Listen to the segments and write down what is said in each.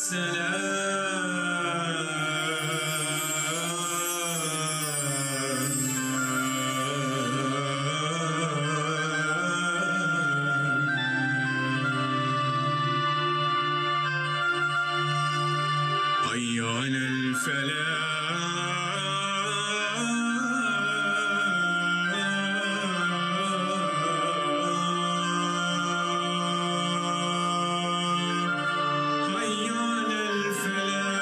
حي على الفلاح حي على الفلاح.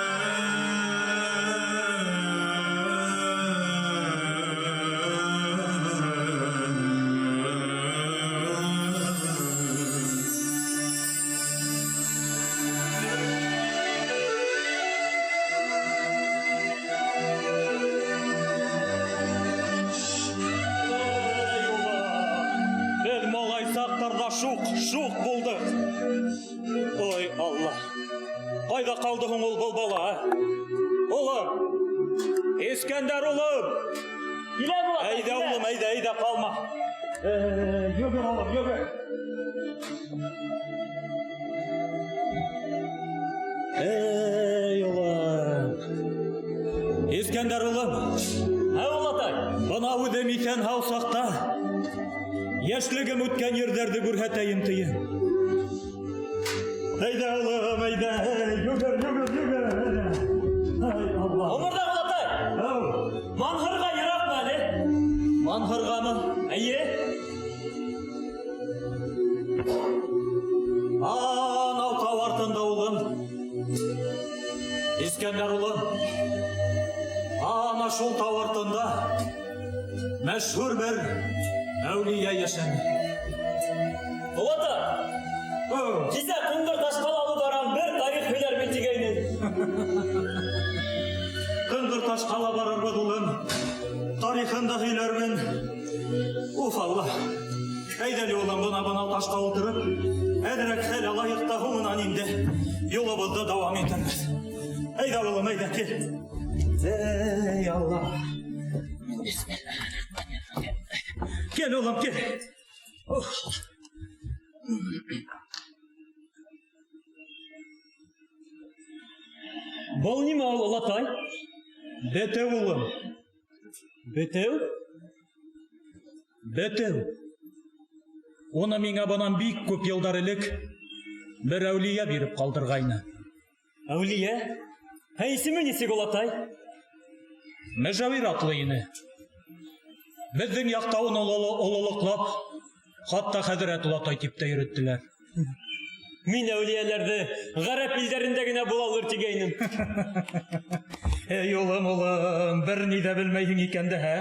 Эй, улым, беҙ малай саҡтарҙа шуҡ булдыҡ. Ой, Алла. Ҡайҙа ҡалды һуң ул был бала, ә? Улым! Искәндәр улым! Киләм, олатай, Әйҙә, киләм. улым, әйҙә, әйҙә, ҡалма. Йүгер, улым, йүгер. Эй, улым. Искәндәр улым. Ә, олатай. Бына үҙем иҫән һау саҡта йәшлегем үткән ерҙәрҙе күрһәтәйем тием. Әйҙә, улым, әйҙә, йүгер, йүгер, йүгер. Әйҙә. Ай, Алла. Оморҙаҡ олатай. Ау, Манһырға йыраҡмы әле? Манһырғамы? Эйе. Анау тау артында, улым. Искәндәр улым. Ана шул тау артында мәшһүр бер әүлиә йәшәне. Олатай. Оу. Кисә Ҡыңғыр Ташҡа ла алып барам, бер тарих һөйләрмен тигәйнең. Ҡыңғыр Ташҡа ла барырбыҙ, улым. Тарихын да һөйләрмен. Уф, Алла. Әйҙә әле, улым, бына ташҡа ултырып, әҙерәк хәл алайыҡ та һуңынан инде юлыбыҙҙы дауам итербеҙ. Әйҙә, улым, әйҙә, кил. Эй, Алла. Бисмиллахиррахманиррахим. Кил, улым, кил. Уф. Был нимә ул, олатай? Бетеү, улым. Бетеү? Бетеү. Уны миңә бынан бик күп йылдар элек бер әүлиә биреп ҡалдырғайны. Әүлиә? Ә исеме нисек, олатай? Мөжәүир атлы ине. Беҙҙең яҡта уны ололоҡлап, хатта хәҙрәт олатай тип тә йөрөттөләр. Мин әүлиәләрҙе ғәрәп илдәрендә генә булалыр тигәйнем. Эй, улым, улым, бер ни ҙә белмәйһең икән дә, һә?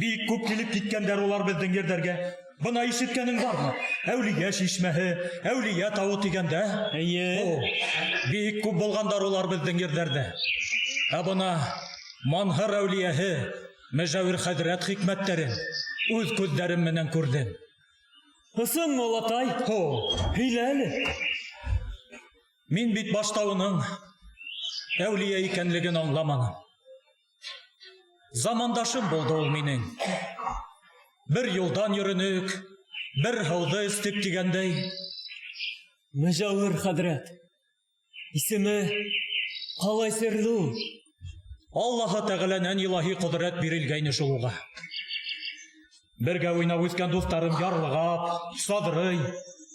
Бик күп килеп киткәндәр улар беҙҙең ерҙәргә. Бына ишеткәнең бармы? Әүлиә шишмәһе, әүлиә тауы тигәндә. Эйе. О, бик күп булғандар улар беҙҙең ерҙәрҙә. Ә бына Манһыр әүлиәһе Мөжәүир хәҙрәт хикмәттәрен үҙ күҙҙәрем менән күрҙем. Ысынмы, олатай? Һо. Һөйлә әле. Мин бит башта уның әүлиә икәнлеген аңламаным. Замандашым булды ул минең. Бер юлдан йөрөнөк, бер һыуҙы эстек тигәндәй. Мөжәүир хәҙрәт. Исеме ҡалай серле ул. Аллаһы Тәғәләнән илаһи ҡөҙрәт бирелгәйне шул уға. Бергә уйнап үҫкән дуҫтарым Ярлығап, Садрый,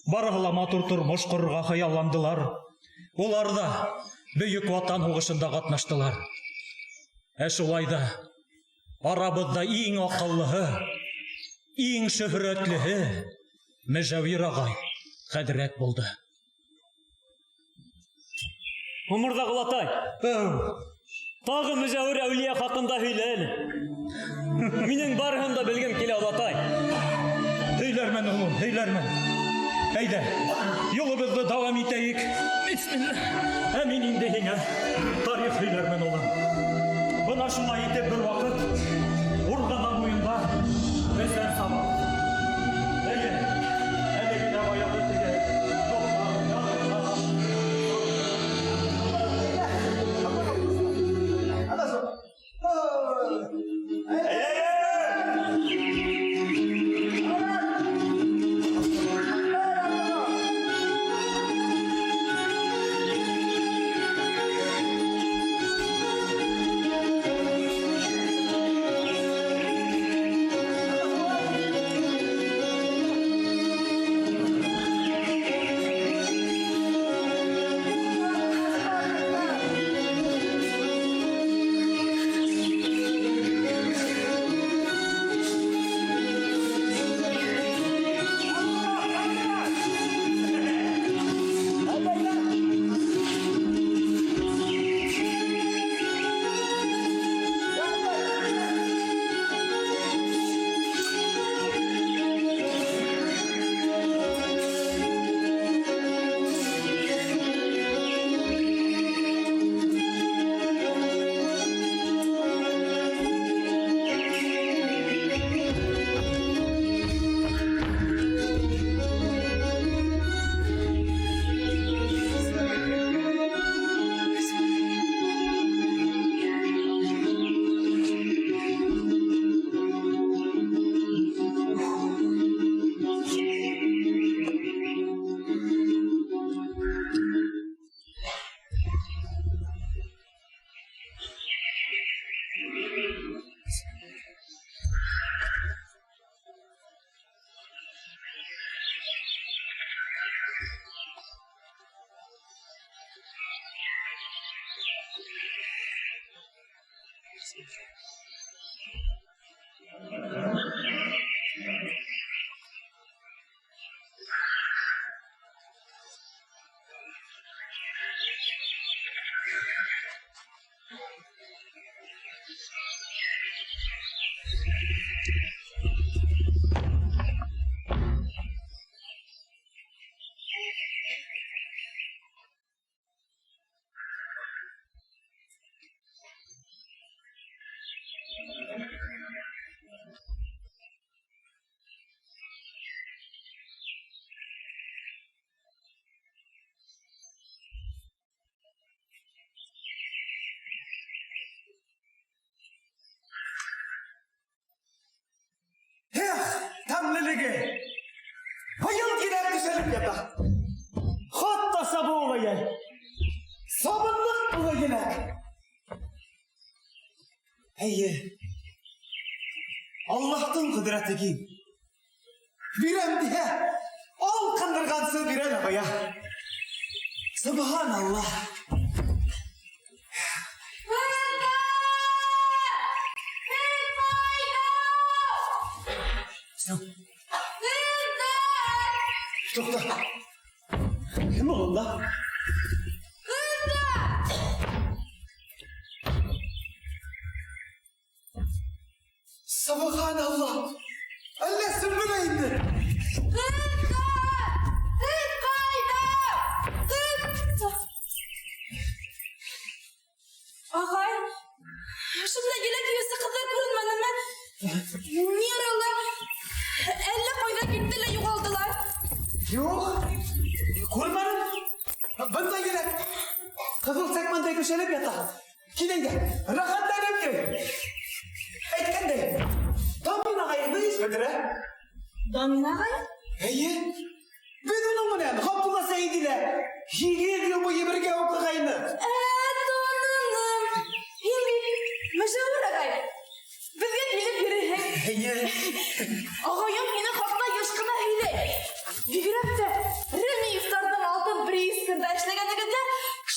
барыһы ла матур тормош ҡорорға хыялландылар. Улар ҙа Бөйөк Ватан һуғышында ҡатнаштылар. Ә шулай ҙа арабыҙҙа иң аҡыллыһы, иң шөһрәтлеһе Мөжәүир ағай хәҙрәт булды. Оморҙаҡ олатай. Әү. Тағы Мөжәүир әүлиә хаҡында һөйлә әле. Минең барыһын да белгем килә, олатай. Һөйләрмен, улым, һөйләрмен. Әйҙә, юлыбыҙҙы дауам итәйек. Бисмилла. Ә мин инде һиңә тарих һөйләрмен, улым. Бына шулай итеп бер ваҡыт Урғанан буйында бесән сабабыҙ. Эйе, әле генә баяғы теге дуҫтар, яҙыҡтар. гүзәллеге. Быйыл еләк түшәлеп ята. Хатта сабыуы ла йәл. Сабынлыҡ тулы еләк. Эйе. Аллаһтың ҡөҙрәте киң. Бирәм тиһә, алҡындырғансы бирә лә ҡуя. Субханаллаһ. Туҡта. Кем ул унда? Субханаллаһ. Әллә Сөмбөлә инде? Ҡыҙҙар! Һеҙ ҡайҙа? Ҡыҙ! Ағай, шунда еләк йыйыусы ҡыҙҙар күренмәнеме? Ни арала? Әллә ҡайҙа китте лә юғалдылар. Юҡ, күрмәнем. Бында еләк ҡыҙыл сәкмәндәй түшәлеп ята. Кил әйҙә, рәхәтләнеп кил. Әйткәндәй, Дамин ағайыңды иш белдерә. Дамин ағай? Эйе. Беҙ уның менән Ғабдулла Сәйҙи лә 8 йыл буйы бергә уҡығайныҡ. Ә, таныным. Һин бит Мөжәүер ағай. Беҙгә килеп йөрөйһөң. Эйе. Ағайым һинең хаҡта йыш ҡына һөйләй. Бигерәк тә Рәмиевтарҙың алтын приискында эшләгәнегеҙҙә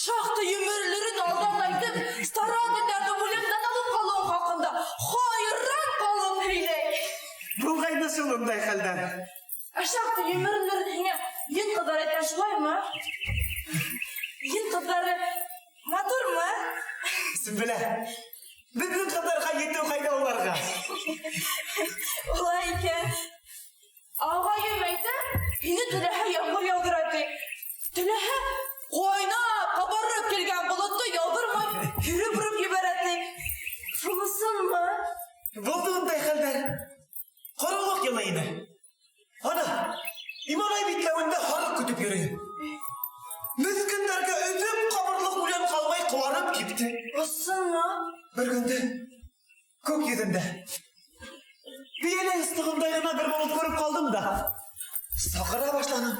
шахта емерелерен алдан әйтеп, старательдәрҙе үлемдән алып ҡалыуың хаҡында хайран ҡалып һөйләй. Булғайны шул ундай хәлдәр. Ә шахта емерелерен һиңә ен ҡыҙҙары әйтә, шулаймы? Ен ҡыҙҙары матурмы? Сөмбөлә, беҙҙең ҡыҙҙарға етеү ҡайҙа уларға? Улай икән. Ағайым әйтә, һине теләһә ямғыр яуҙыра ти. Теләһә ҡайнап, ҡабарып килгән болотто яуҙырмай, кире бороп ебәрә ти. Шунысынмы? Булды ундай хәлдәр. Ҡоролоҡ йылы ине. Ана, Иманай битләүендә һарыҡ көтөп йөрөй. Меҫкендәргә өҙөп ҡабырлыҡ үлән ҡалмай ҡыуарып кипте. Ысынмы? Бер көндө күк йөҙөндә бейәләй ослоғондай ғына бер болот күреп ҡалдым да саҡыра башланым.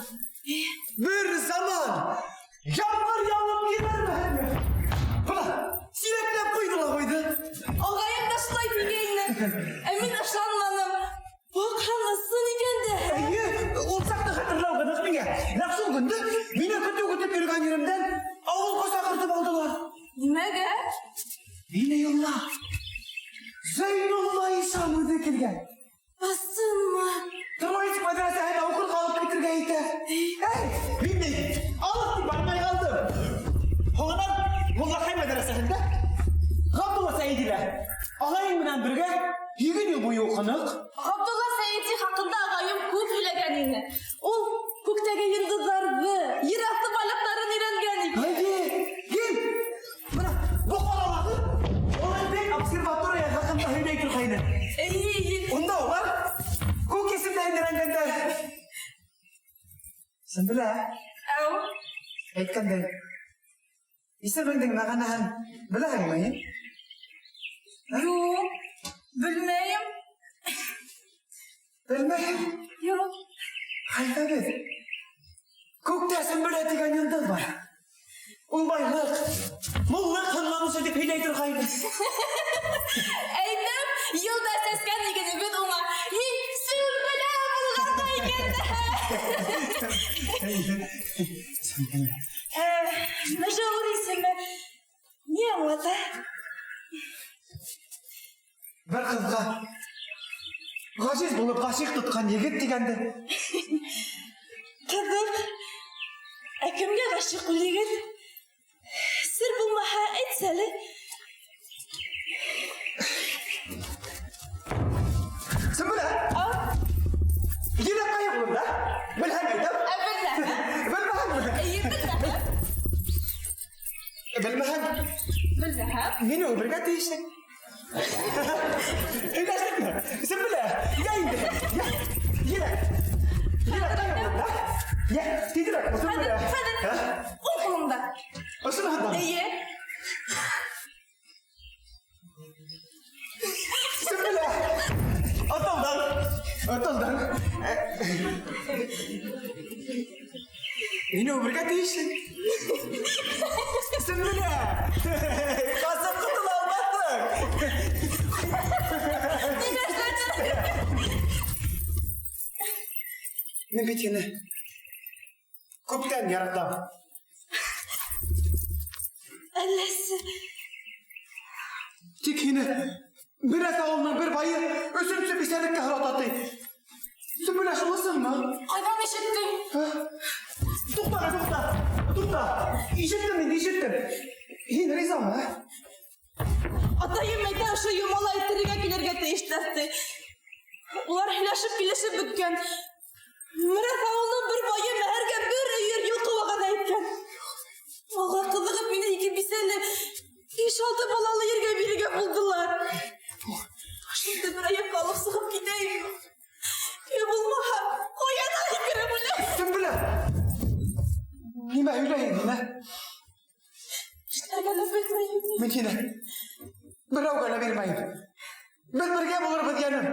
Бер заман ямғыр яуып ебәрмәһенме? Бына силәкләп ҡуйҙы ла ҡуйҙы. Ағайым да шулай тигәйне. Ә мин ышанманым. Баҡһаң, ысын икән дә. Эйе, ул саҡты хәтерләү ҡыҙыҡ миңә. Нәҡ шул көндө мине көтөү көтөп йөрөгән еремдән ауылға саҡыртып алдылар. Нимәгә? Мине юллап Зәйнулла ишан үҙе килгән. Ысынмы? Троицк мәҙрәсәһенә уҡырға алып китергә итә. Эй, мин ни, алыҫ тип бармай ҡалдым. Һуңынан Муллаҡай мәҙрәсәһендә Ғабдулла Сәйҙи лә ағайың менән бергә 8 йыл буйы уҡыныҡ. Ғабдулла Сәйҙи хаҡында ағайым күп һөйләгән ине. Ул күктәге йондоҙҙарҙы, ер аҫты байлыҡтарын өйрәнгән икән. Әйе, кил. Бына Бохаралағы Олимпик обсерватория хаҡында һөйләй торғайны. Эйе, эйе. Унда улар күк исемдәрен өйрәнгәндәр. Сөмбөлә. Әү. Әйткәндәй, исемеңдең мәғәнәһен беләһеңме һин? Юҡ, белмәйем. Белмәйем? Юҡ. Хәлфәбеҙ, күктә Сөмбөлә тигән йондоҙ бар. Ул байлыҡ, муллыҡ һынланышы тип һөйләй торғайны. Әйтәм, йылда сәскән игенебеҙ уңа. Мин Сөмбөлә булғанда икән дә. Сөмбөлә. Мөжәүер исеме ни аңлата? Бер ҡыҙға ғажиз булып ғашиҡ тотҡан егет тигәнде. Ҡыҙыҡ. Ә кемгә ғашиҡ ул егет? Сер булмаһа, әйтсәле. Сөмбөлә. Ау. Еләк ҡайһы ҡулында? Белһәң әйтәм. Ә, белмәһәм. Белмәһәңме? Эйе, белмәһәм. Белмәһәң. Белмәһәм. Мине үбергә тейешһең. Һөйләштекме? Сөмбөлә, йә инде. Йә, еләк. Еләк ҡайһы ҡулында? Йә, тиҙерәк, Сөмбөлә. Хәҙер, хәҙер. Уң ҡулымда. Ошоноһонда? Эйе. Сөмбөлә, атаңдан. Отолдоң. Мине үбергә тейешһең. Сөмбөлә! Ҡасып ҡотола алмаҫһың. Нимә эшләнең? Мин бит һине күптән яратам. Әлләсе. Тик һине Берәс ауылының бер байы өсөнсө бисәлеккә һората ти. Сөмбөлә, шулысыңмы? Ҡайҙан ишеттең? Туҡта, туҡта, туҡта. Ишеттем инде, ишеттем. Һин ризамы? Атайым әйтә, ошо йомала әйтергә килергә тейештәр ти. Улар һөйләшеп килешеп бөткән. Мөрәҫ ауылының бер байы мәһәргә бер өйөр йылҡы вәғәҙә иткән. Уға ҡыҙығып мине ике бисәле, биш-алты балалы ергә бирергә булдылар. Шунда бер аяҡҡа алып сығып китәйем. Йә булмаһа, ҡаянан һикереп үләм. Сөмбөлә! Нимә һөйләйһең һин, ә? Эшләргә лә белмәйем. Мин һине берәүгә лә бирмәйем. Беҙ бергә булырбыҙ, йәнем.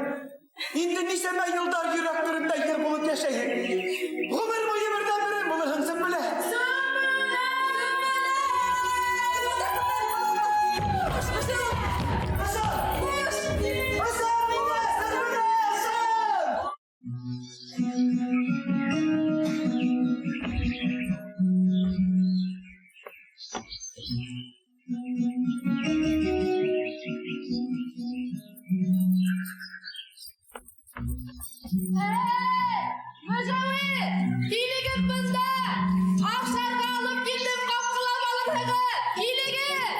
Инде нисәмә йылдар йөрәк түремдә йыр булып йәшәйһең. Ғүмер буйы берҙән-берем булырһың, Сөмбөлә. Ышан миңә, Сөмбөлә, ышан! Мөжәүер, килегеҙ бында! Аҡсарға алып килдем, ҡапҡылап алырһығыҙ! Килегеҙ!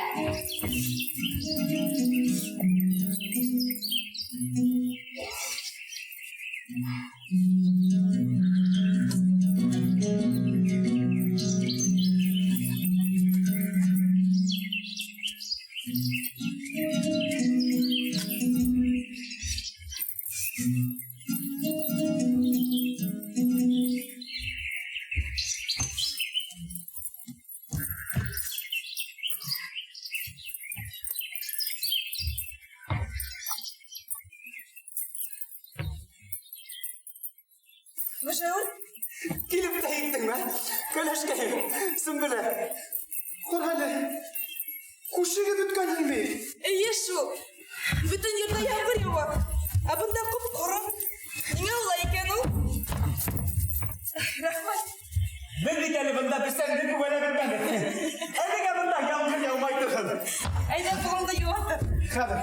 Мөжәүер, Килеп тә еттеңме? Кәләшкәйем, Сөмбөлә. Ҡара әле, күшегеп бөткәнһең бит. Эйе шул. Бөтөн ерҙә ямғыр яуа. Ә бында ҡоп-ҡоро. Ниңә улай икән ул? Рәхмәт. Беҙ бит әле бында бесәнде күбәләп бөтмәнек. Әлегә бында ямғыр яумай торһон. Әйҙә ҡулыңды йыуатыр. Хәҙер.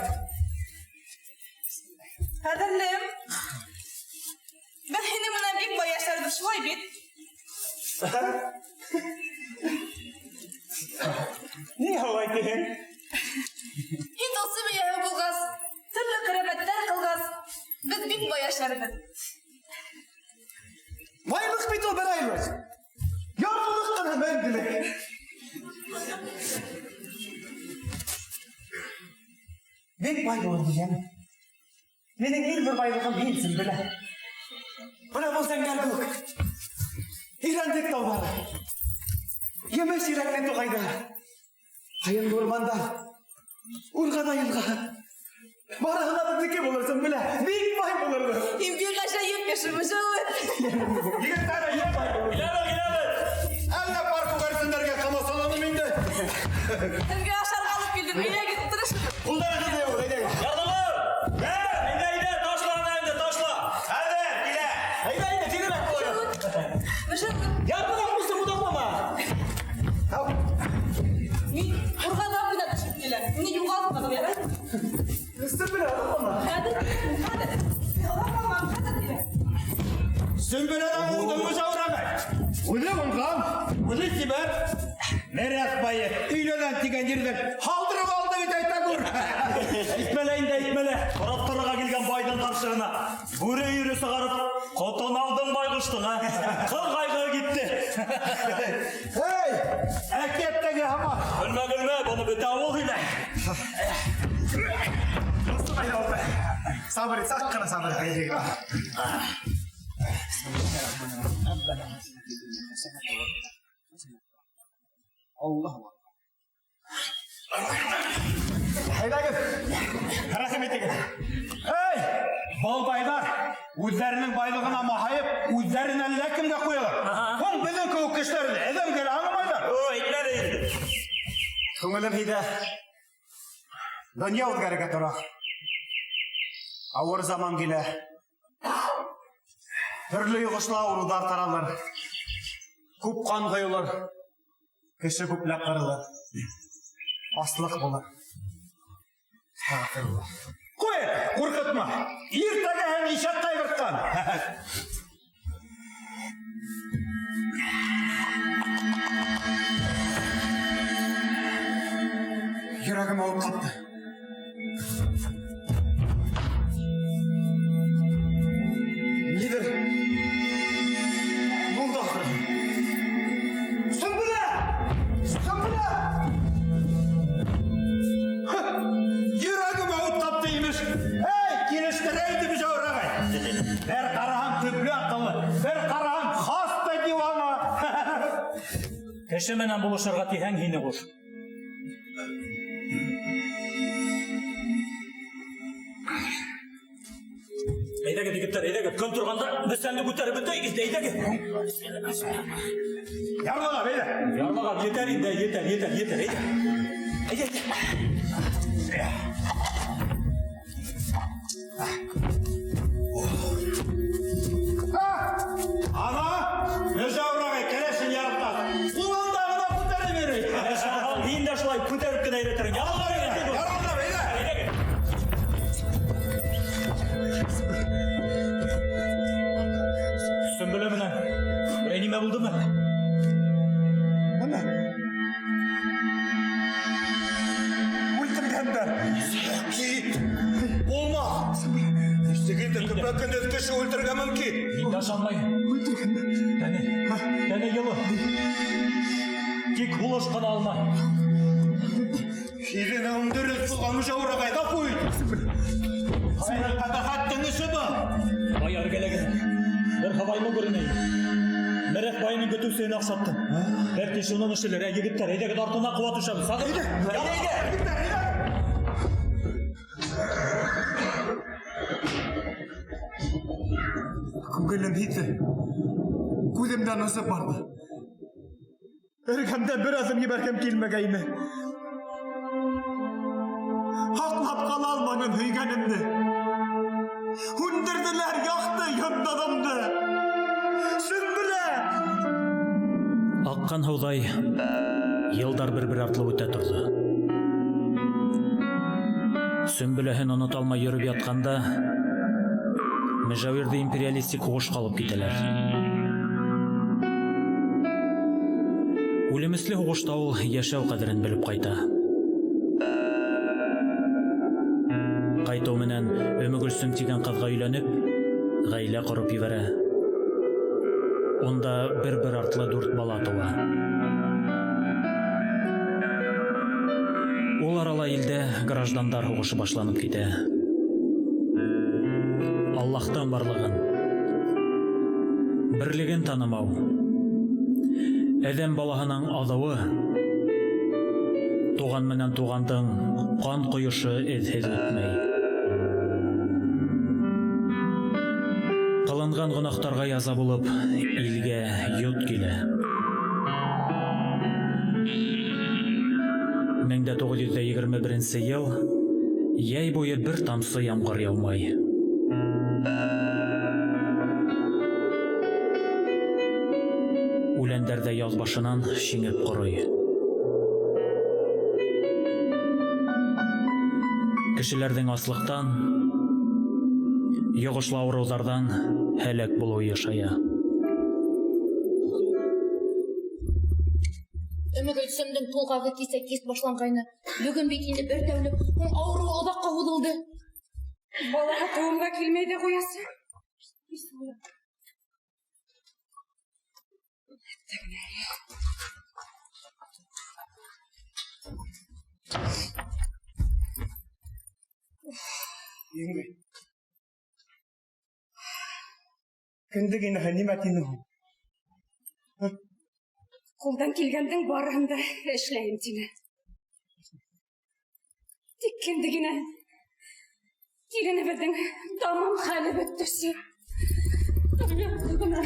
Ҡәҙерлем. Беҙ һинең менән бик бай йәшәрбеҙ, шулай бит? Ниңә улай тиһең? Һин тылсым эйәһе булғас, төрлө ҡәрәмәттәр ҡылғас, беҙ бик бай йәшәрбеҙ. Байлыҡ бит ул бер айлыҡ. Ярлылыҡ ҡына мәңгелек. Бик бай булырбыҙ, йәнем. Минең иң ҙур байлығым һин, Сөмбөлә. Бына был зәңгәр күк. Ирәндек тауҙары. Емеш еләкле туғайҙар. Ҡайынлы урмандар. Урғана йылға. Барыһы ла беҙҙеке булыр, Сөмбөлә. Бик бай булырбыҙ. Һин бик ғәжәйеп кеше, Мөжәүер. Егеттәр, бик бай булырбыҙ. Киләбеҙ, киләбеҙ. Әллә пар күгәрсендәргә ҡамасауланым инде. Һеҙгә ашарға алып килдем. Әйҙәгеҙ, ултырышығыҙ. Ҡулдарығыҙҙы йыуығыҙ, әйҙәгеҙ. Ярлығым! Әйҙә, әйҙә, ташла ана инде, ташла. Хәҙер, килә. Әйҙә, әйҙә, тиҙерәк булығыҙ. Мөжәүер. Ярлығым, үҙең оҙаҡлама. Ау. Мин урғандан ғына төшөп киләм. Мине юғалтмағыҙ, ярай? Сөмбөлә, оҙаҡлама. Хәҙер киләм, хәҙер. Оҙаҡламам, хәҙер киләм. Сөмбөләнең уңды Мөжәүер ағай. Үҙе уңған, үҙе сибәр. Мерәс байы өйләнәм тигән ерҙән һалдырып алды бит, әйтә күр. Әйтмәлә инде, әйтмәлә. Ҡарап торорға килгән байҙың ҡаршыһына бүре өйөрө сығарып, ҡотон алдың байғоштоң, ә? Ҡыр ҡайғыһы китте. Эй, әкиәттәге һымаҡ. Көлмә, көлмә, быны бөтә ауыл һөйләй. Сабыр ит, саҡ ҡына сабыр ит. Аллаһу Әйҙәгеҙ, рәхим итегеҙ. Эй, был байҙар Үҙҙәренең байлығына маһайып, үҙҙәрен әллә кемгә ҡуялар. Һуң беҙҙең кеүек кешеләрҙе әҙәмгә лә аңламайҙар. О, әйтмә лә инде. Күңелем һиҙә. Донъя үҙгәрергә тора. Ауыр заман килә. Төрлө йоғошлы ауырыуҙар таралыр. Күп ҡан ҡойолор. Кеше күпләп ҡырылыр. Аслыҡ булыр. Астағфирулла. Ҡуй, ҡурҡытма. Иртәгәһен ишәк ҡайғыртҡан. Йөрәгем ауып ҡапты. Ниҙер булды ахыры. Сөмбөлә! Сөмбөлә! Йөрәгем ауып ҡапты, имеш. Эй, килештерә инде Мөжәүер ағай. Бер ҡараһаң төплө аҡыллы, бер ҡараһаң хаста дивана. Кеше менән булышырға тиһәң, һине ҡуш. Әйҙәгеҙ, егеттәр, әйҙәгеҙ. Көн торғанда бесәнде күтәреп бөтәйек инде, әйҙәгеҙ. Ярлығап, әйҙә. Ярлығап, етәр инде, етәр, етәр, етәр, әйҙә. Әйҙә, әйҙә. Ана, Мөжәүер ағай кәләшен ярыҡтан. Ҡулында ғына күтәреп йөрөй. Һин дә шулай күтәреп кенә өйрәтерһең. Ярлығап, әйҙә. Ярлығап, әйҙә. Әйҙәгеҙ. Сөмбөлә менән берәй нимә булдымы? Нимә? Үлтергәндәр. Кит. Булмаҫ. Нисек инде көпә-көндөҙ кеше үлтерергә мөмкин? Мин дә ышанмайым. Үлтергәндәр. Тәне, тәне йылы. Тик һулыш ҡына алмай. Һиҙенең дөрөҫ булған Мөжәүер ағай, ғәфү ит. Ҡайһы ҡәбәхәттең эше был? Бай эргәлә генә. Бер һыбайлы күренә. Мерәҫ байының көтөүсеһен оҡшатты. Бәлки шуның эшелер. Ә, егеттәр, әйҙәгеҙ артынан ҡыуа төшәбеҙ. Сағыр. Әйҙә, әйҙә, егеттәр, әйҙә. Күңелем һиҙҙе. Күҙемдән осоп барҙы. Эргәмдә бер аҙым ебәргем килмәгәйне. Һаҡлап ҡала алманым һөйгәнемде. Һүндерҙеләр яҡты йондоҙомдо. Сөмбөлә! Аҡҡан һыуҙай йылдар бер-бер артлы үтә торҙо. Сөмбөләһен онота алмай йөрөп ятҡанда Мөжәүирҙе империалистик һуғышҡа алып китәләр. Үлемесле һуғышта ул йәшәү ҡәҙерен белеп ҡайта. Ҡайтыу менән Өмөгөлсөм тигән ҡыҙға өйләнеп, ғаилә ҡороп ебәрә. Унда бер-бер артлы 4 бала тыуа. Ул арала илдә граждандар һуғышы башланып китә. Аллаһтың барлығын, берлеген танымау, әҙәм балаһының аҙыуы, туған менән туғандың ҡан ҡойошы эҙһеҙ үтмәй. Ҡылынған гонаһтарға яза булып, илгә йот килә. Мең дә туғыҙ йөҙ егерме беренсе йыл йәй буйы бер тамсы ямғыр яумай. Үләндәр дә яҙ башынан шиңеп ҡорой. Кешеләрҙең аслыҡтан, йоғошлы ауырыуҙарҙан һәләк булыуы йышая. Өмөгөлсөмдөң тулғағы кисә кис башланғайны. Бөгөн бит инде бер тәүлек, һуң ауырыуы оҙаҡҡа һуҙылды. Балаһы тыуымға килмәй ҙә ҡуясы. Еңгәй. Кендек инәһе нимә тине һуң? Ҡулдан килгәндең барыһын да эшләйем тине. Тик кендек инә киленебеҙҙең тамам хәле бөттөсө. Генә.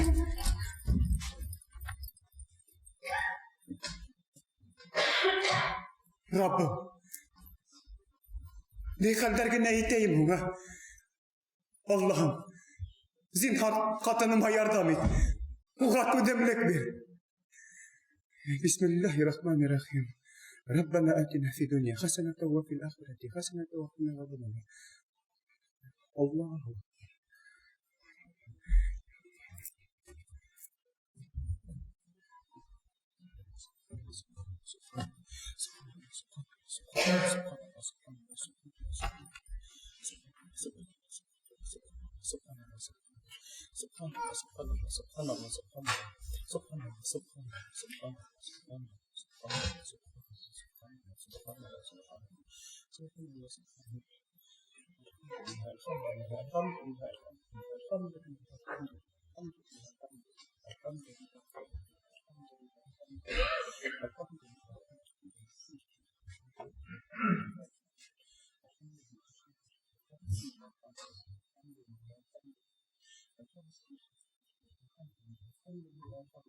Раббым, ни хәлдәр генә итәйем һуң, а? Аллаһым, зинһар ҡатыныма ярҙам ит. Уға түҙемлек бир. Бисмиллахи-рахмани-рахим. Раббана атина фи дунья хасаната ва фил ахирати хасаната ва қина азабан нар. Аллаху.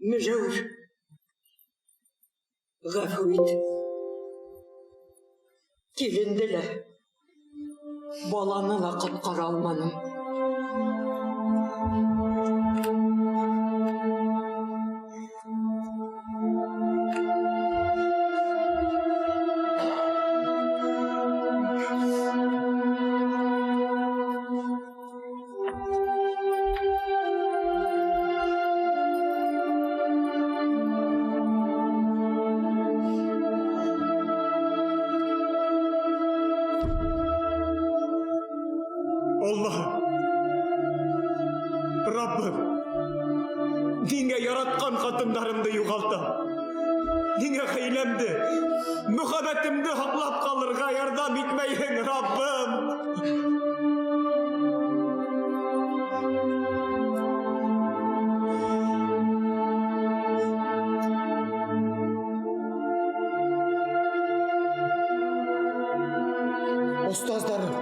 Мөжәүер. Ғәфү ит. Киленде лә, баланы ла ҡотҡара алманым. Аллаһым, Раббым, ниңә яратҡан ҡатындарымды юғалтам? Ниңә ғаиләмде, мөхәббәтемде һаҡлап ҡалырға ярҙам итмәйһең, Раббым? Остаздарым,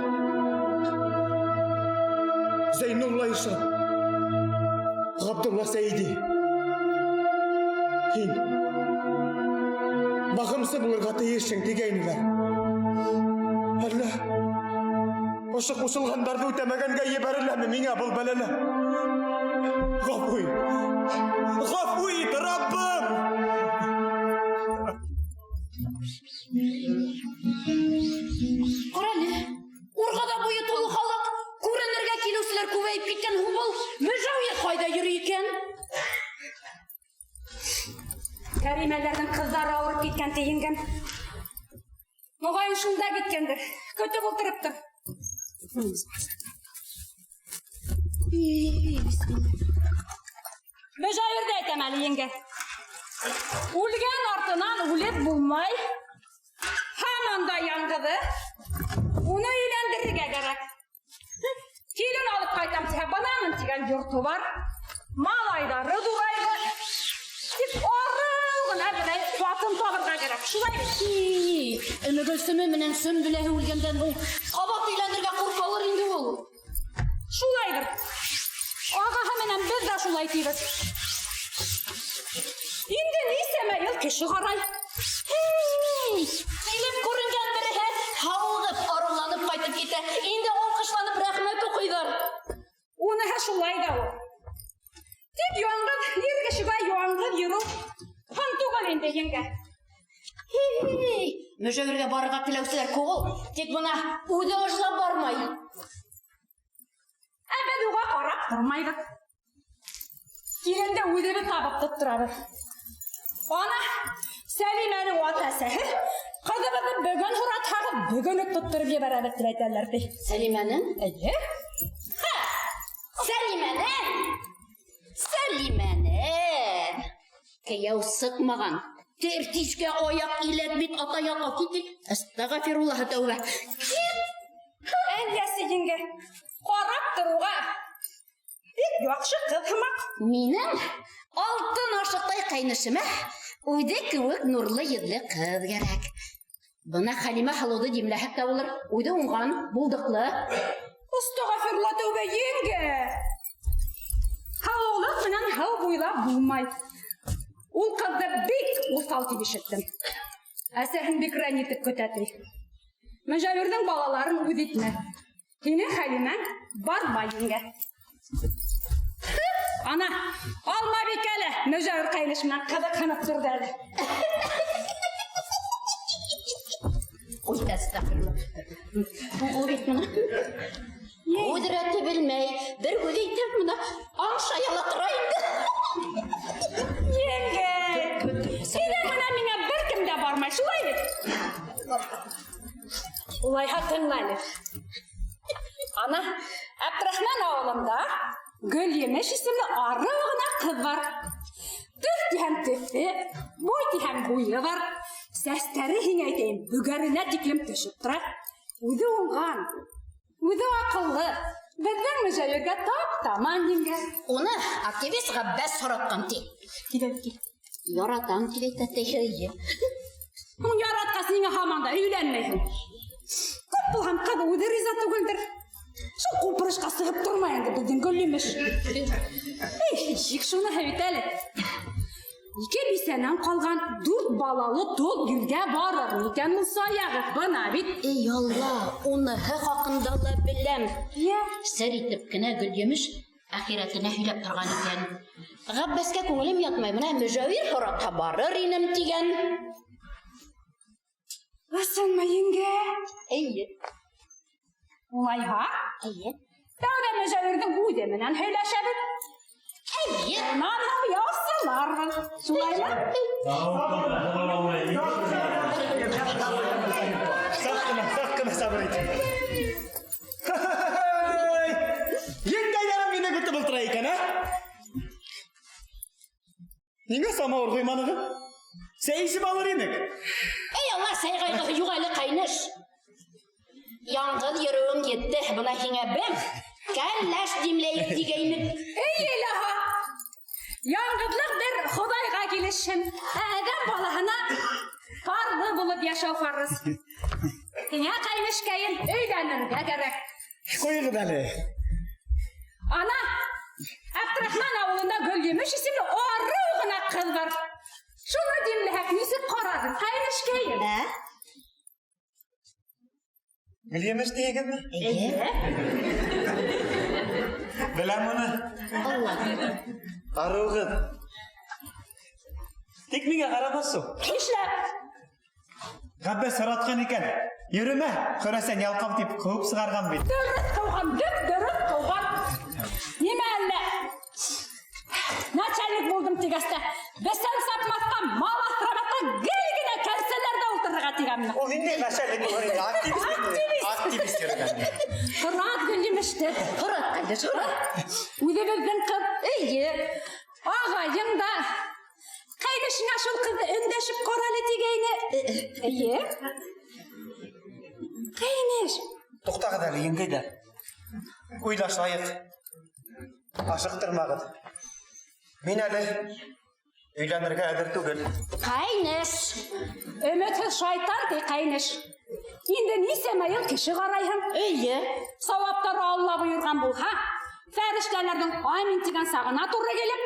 Зәйнулла ишан, Ғабдулла Сәйҙи, һин бағымсы булырға тейешһең тигәйнеләр. Әллә ошо ҡушылғандарҙы үтәмәгәнгә ебәреләме миңә был бәләләр? Ғәфү ит, ғәфү ит, Раббым! Ҡара әле, Урғада буйы тулы халыҡ, күренергә килеүселәр күбәйеп киткән һуң был Мөжәүер ҡайҙа йөрөй икән? Кәримәләрҙең ҡыҙҙары ауырып киткән ти, еңгәм. Моғайын шунда киткәндер. Көтөп ултырыптыр. Мөжәүерҙе әйтәм әле, еңгә. Үлгән артынан үлеп булмай. Һаман да яңғыҙы. Уны өйләндерергә кәрәк. Килен алып ҡайтам тиһә, бынамын тигән йорто бар. Малайҙары ҙурайҙы. Тик арыу ғына берәй ҡатын табырға кәрәк. Шулай бит? Өмөгөлсөмө менән Сөмбөләһе үлгәндән һуң ҡабат өйләнергә ҡурҡалыр инде ул. Шулайҙыр. Ағаһы менән беҙ ҙә шулай тибеҙ. Инде нисәмә йыл кеше ҡарай. Килеп күренгән береһе һауығып, арыуланып ҡайтып китә. Инде алҡышланып рәхмәт уҡыйҙар. Уныһы шулай ҙа ул. Тик яңғыҙ ир кешегә яңғыҙ йөрөү һын түгел инде, еңгә. Мөжәүергә барырға теләүселәр күп ул. Тик бына үҙе ыжлап бармай. Ә беҙ уға ҡарап тормайбыҙ. Киленде үҙебеҙ табып тотторабыҙ. Ана Сәлимәнең ата-әсәһе ҡыҙыбыҙҙы бөгөн һоратһағыҙ, бөгөн үк тотторып ебәрәбеҙ тип әйтәләр ти. Сәлимәнең? Эйе. Ха! Сәлимәнең! Сәлимәнең! Кейәү сыҡмаған. Тертишкә аяҡ иләт бит ата яҡҡа китик. Әстәғфируллаһ тәүбә. Кит! Әлләсе, еңгә, ҡарап тороуға бик яҡшы ҡыҙ һымаҡ. Минең алтын ашыҡтай ҡәйнешемә үҙе кеүек нурлы йөҙлө ҡыҙ кәрәк. Бына Хәлимә һылыуҙы димләһәк тә булыр. Үҙе уңған, булдыҡлы. Әстәғфирулла тәүбә, еңгә. Һылыу Балыҡ менән һыу буйлап булмай. Ул ҡыҙҙы бик уҫал тип ишеттем. Әсәһен бик рәнйетеп көтә ти. Мөжәвирҙең балаларын үҙ итмә. Һине Хәлимәң бармай еңгә. Ана, Алмабикә лә Мөжәвир ҡәйнеш менән ҡыҙыҡһынып торҙо әле. Ой, әстәғфирулла. Ул бит бына. Ҡөҙрәте белмәй, бер һүҙ әйтеп бына аңшая ла тора инде. Еңгә, һинең менән миңә бер кем дә бармай, шулай бит? Улайһа тыңла әле. Ана, Әбдрахман ауылында Гөлйемеш исемле арыу ғына ҡыҙ бар. Төҫ тиһәң төҫө, буй тиһәң буйы бар. Сәстәре һиңә әйтәйем, бөгәренә тиклем төшөп тора. Үҙе уңған, үҙе аҡыллы. Беҙҙең Мөжәвиргә тап-таман еңгә. Уны активист Ғәббәс һоратҡан ти. Килә, кил. Яратам тип әйтә ти. Эйе. Һуң яратҡас ниңә һаман да өйләнмәйһең? Күп булһам ҡыҙ үҙе риза түгелдер. Шул ҡупырышҡа сығып тормай инде беҙҙең Гөлйемеш. Эй, нисек шуныһы бит әле. Ике бисәнән ҡалған 4 балалы тол иргә барыр микән ул саяғы? Бына бит. Эй, Алла, уныһы хаҡында ла беләм. Йә. Сер итеп кенә Гөлйемеш әхирәтенә һөйләп торған икән. Ғәббәскә күңелем ятмай, бына Мөжәвир һоратһа барыр инем тигән. Ысынмы, еңгә? Эйе. Улайһа? Эйе. Тәүҙә Мөжәвирҙең үҙе менән һөйләшәбеҙ. Эйе. Унан һуң яусыларбыҙ. Шулаймы? Саҡ ҡына, саҡ ҡына сабыр ит. Еңгәйҙәрем мине көтөп ултыра икән, ә? Ниңә самауыр ҡуйманығыҙ? Сәй эсеп алыр инек. Эй, Алла, сәй ҡайғыһы юҡ әле, ҡәйнеш. Яңғыҙ йөрөүең етте, бына һиңә бер кәләш димләйек тигәйнек. Эй, илаһа! Яңғыҙлыҡ бер Хоҙайға килешһен. Ә әҙәм балаһына парлы булып йәшәү фарыз. Һиңә, ҡәйнешкәйем, өйләнергә кәрәк. Ҡуйығыҙ әле. Ана, Әбдрахман ауылында Гөлйемеш исемле арыу ғына ҡыҙ бар. Шуны димләһәк, нисек ҡарарһың, ҡәйнешкәйем? Ә? Гөлйемеш тиегеҙме? Эйе. Беләм уны. Алла. Арыу ҡыҙ. Тик миңә ҡарамаҫ ул. Нишләп? Ғәббәс һоратҡан икән. Йөрөмә, Хөрәсән ялҡау тип ҡыуып сығарған бит. Дөрөҫ ҡыуған, бик дөрөҫ ҡыуған. Нимә әллә? Начальник булдым тигәс тә, бесән сапмаҫҡа, мал аҫрамаҫҡа, гел генә кәнсәләрҙә ултырырға тигәнме? Ул ниндәй начальник булыр инде? Активист бит. Активист. Активист йөрөгән. Һорат Гөлйемеште. Һорат, ҡәйнеш, һорат. Үҙебеҙҙең ҡыҙ, эйе. Ағайың да ҡәйнешеңә шул ҡыҙҙы өндәшеп ҡара әле тигәйне. Эйе. Ҡәйнеш. Туҡтағыҙ әле, еңгәйҙәр. Уйлашайыҡ. Ашыҡтырмағыҙ. Мин әле өйләнергә әҙер түгел. Ҡәйнеш. Өмөтһөҙ шайтан ти, ҡәйнеш. Инде нисәмә йыл кеше ҡарайһың. Эйе. Сауаптары Алла бойорған булһа, фәрештәләрҙең амин тигән сағына тура килеп,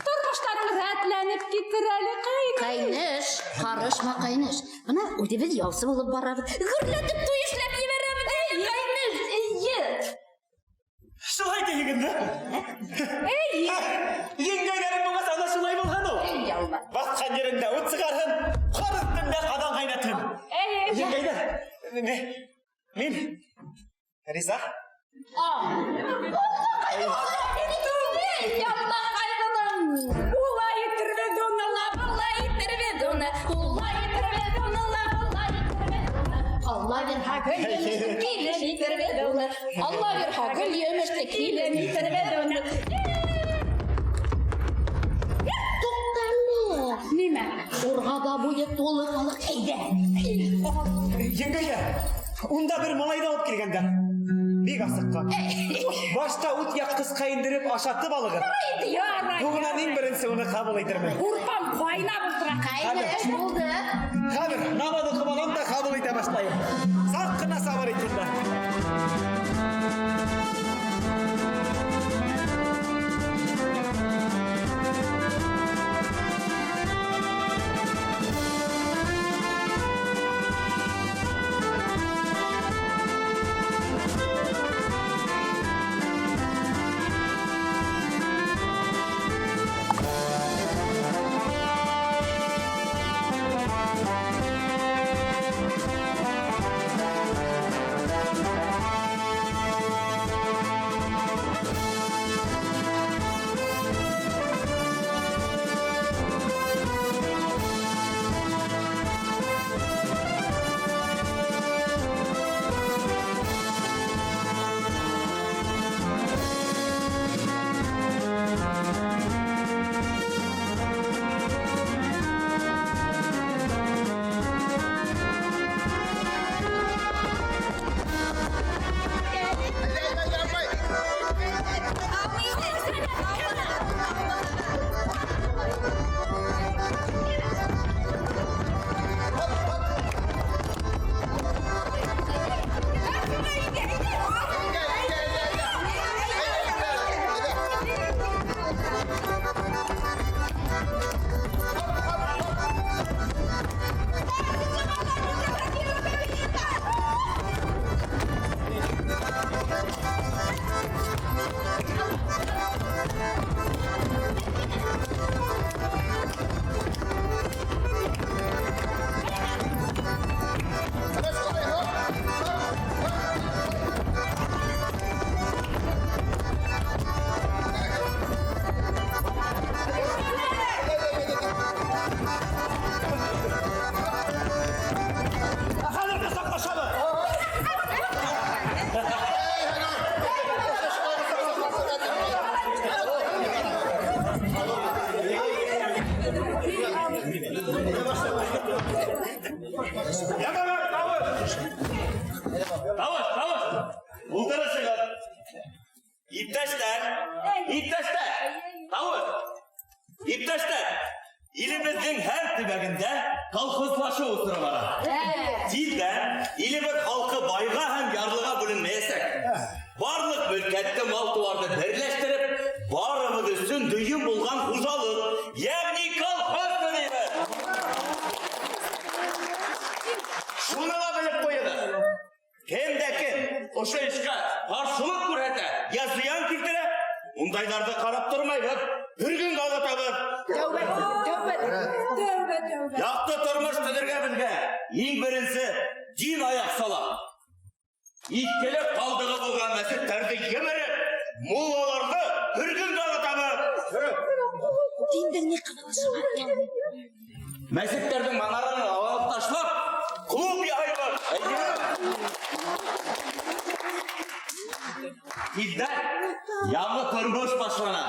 тормоштарың рәтләнеп китер әле, ҡәйнеш. Ҡәйнеш, ҡарышма, ҡәйнеш. Бына үҙебеҙ яусы булып барабыҙ. Гөрләтеп туй эшләп ебәрәбеҙ әле, ҡәйнеш. Эйе. Шулай тиһегеҙме? Эйе. Еңгәйҙәрем булғас, ана шулай булһын ул. Эй, Алла. Баҫҡан ерендә ут сығарһын, ҡар өҫтөндә ҡаҙан ҡайнатһын. Эйе. Еңгәйҙәр, мин риза. Улай итербеҙ уны ла, былай итербеҙ уны. Улай итербеҙ уны ла, былай итербеҙ уны. Алла бирһә, Гөлйемеште килен итербеҙ уны. Алла бирһә, Гөлйемеште килен итербеҙ уны. Туҡтале. Нимә? Урғаҙа буйы тулы халыҡ. Әйҙә. Еңгәйҙәр, унда бер малайҙы алып килгәндәр. Бик асыҡҡан. Башта ут яҡҡысҡа индереп ашатып алығыҙ. Ярай. Һуңынан иң беренсе уны ҡабул итермен. Һурпам ҡайнап ултыра. Ҡайнаш булды. Хәҙер намаҙ уҡып алам да ҡабул итә башлайым. Саҡ ҡына сабыр итегеҙ. Иптәштәр, иптәштәр, тауыш. Иптәштәр, илебеҙҙең һәр төбәгендә колхозлашыу осоро бара. Тиҙҙән илебеҙ халҡы байға һәм ярлыға бүленмәйәсәк. Барлыҡ мөлкәтте, мал-тыуарҙы берләштереп, барыбыҙ өсөн дөйөм булған хужалыҡ, йәғни колхоз төҙөйбөҙ. Шуны ла белеп ҡуйығыҙ. Кем дә кем ошо эшкә ҡаршылыҡ күрһәтә, я зыян килтерә, ундайҙарҙы ҡарап тормайбыҙ, һөргөнгә оҙатабыҙ. Тәүбә, тәүбә, тәүбә, тәүбә. Яҡты тормош төҙөргә беҙгә иң беренсе дин аяҡ сала. Иҫкелек ҡалдығы булған мәсеттәрҙе емереп, муллаларҙы һөргөнгә оҙатабыҙ. Диндең ни ҡылышы бар икән? Мәсеттәрҙең манараны алып ташлап, клуб яһайбыҙ. Тиҙҙән яңы тормош башлана.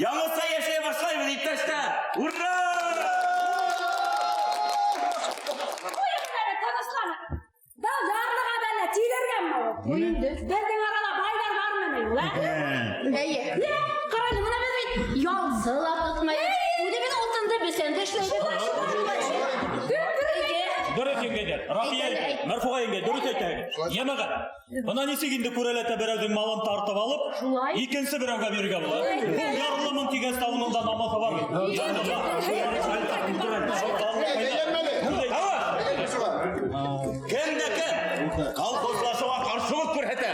Яңыса йәшәй башлайбыҙ, иптәштәр. Ура! Ҡуйығыҙ әле, тынысланып. Был ярлыға бәлә тилергәнме ул? Беҙҙең арала байҙар бармы ни ул, ә? Эйе. Йә, ҡара әле, бына беҙ бит Ялсы ла тотмай. Үҙебеҙ утынды бесәнде эшләйбеҙ. Дөрөҫ еңгәйҙәр. Рафия еңгәй, Мәрфуға еңгәй, дөрөҫ әйтәһегеҙ. Йәмәғәт, бына нисек инде күрәләтә берәүҙең малын тартып алып, Шулай. икенсе берәүгә бирергә була. Был ярлымын тигәс тә уның да намыҫы бар бит. Кем дә кем колхозлашыуға ҡаршылыҡ күрһәтә,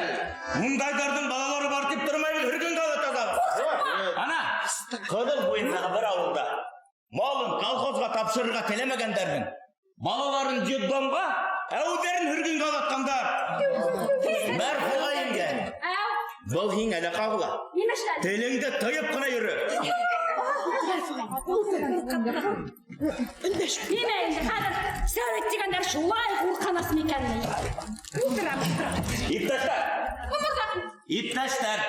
ундайҙарҙың балалары бар тип тормайбыҙ, һөргөнгә оҙатабыҙ. Ана, Ҡыҙыл буйындағы бер ауылда малын колхозға тапшырырға теләмәгәндәрҙең балаларын детдомға, ә үҙҙәрен һөргөнгә оҙатҡандар. Мәрфуға еңгә, Әү, был һиңә лә ҡағыла. нимә эшләне? Телеңде тыйып ҡына йөрө. Нимә инде хәҙер сәүлет тигәндәр шулай ҡурҡыныс микән ни? Ултырам, ултырам. Иптәштәр, Умырҙаҡ. иптәштәр,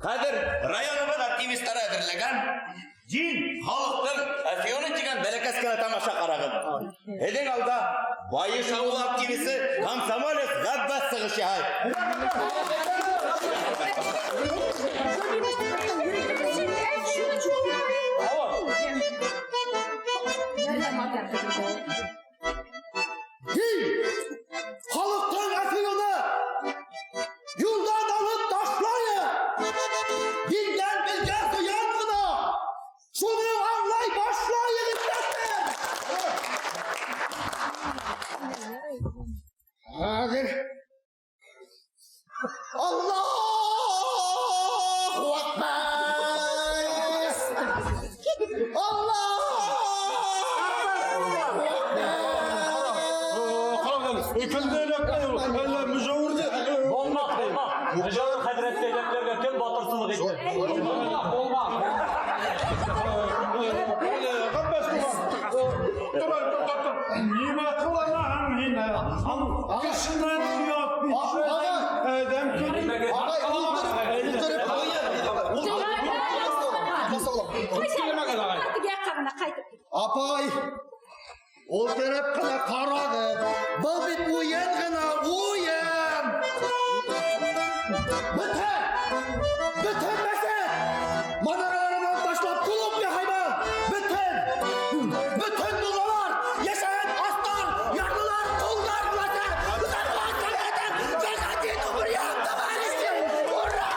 хәҙер районыбыҙ активистары әҙерләгән Дин халыҡтың әфионы тигән бәләкәс кенә тамаша ҡарағыҙ. Һеҙҙең алда Байыш ауылы активисы комсомолец Ғәббәс сығыш яһай. Дин халыҡтың әфионы юлдан алып ташлайыҡ. Диндән беҙгә зыян ғына. Шуны аңлай башлайыҡ, иптәштәр. Хәҙер Аллаһу акбар! Аллаһу акбар! Булмаҫ, булмаҫ. Мөжәүер хәҙрәтте әҙәпләргә кем батырсылыҡ итте? Булмаҫ, булмаҫ. Нимә ҡыланаһың һин? Кешенән оят бит. Әҙәм Ағай, ултырып, Артыҡ яҡҡа ғына ҡайтып кит. Апай, ултырып ҡына ҡарағыҙ. Был бит уйын ғына, уйын. Бөтә, бөтә мәсет. Манараларын ташлап клуб яһайбыҙ. Бөтөн, бөтөн муллалар, йәшәгән астар, ярлылар, ҡолдар буласаҡ. Ура!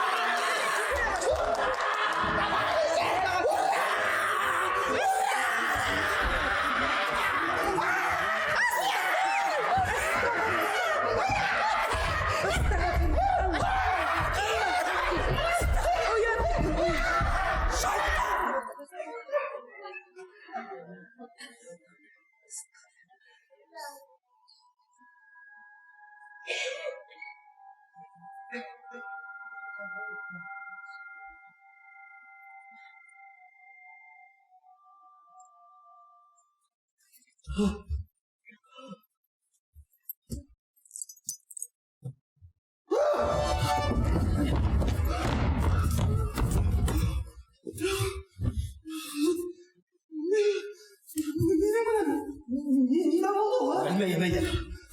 Нимә булды ул? Белмәйем, әйҙә.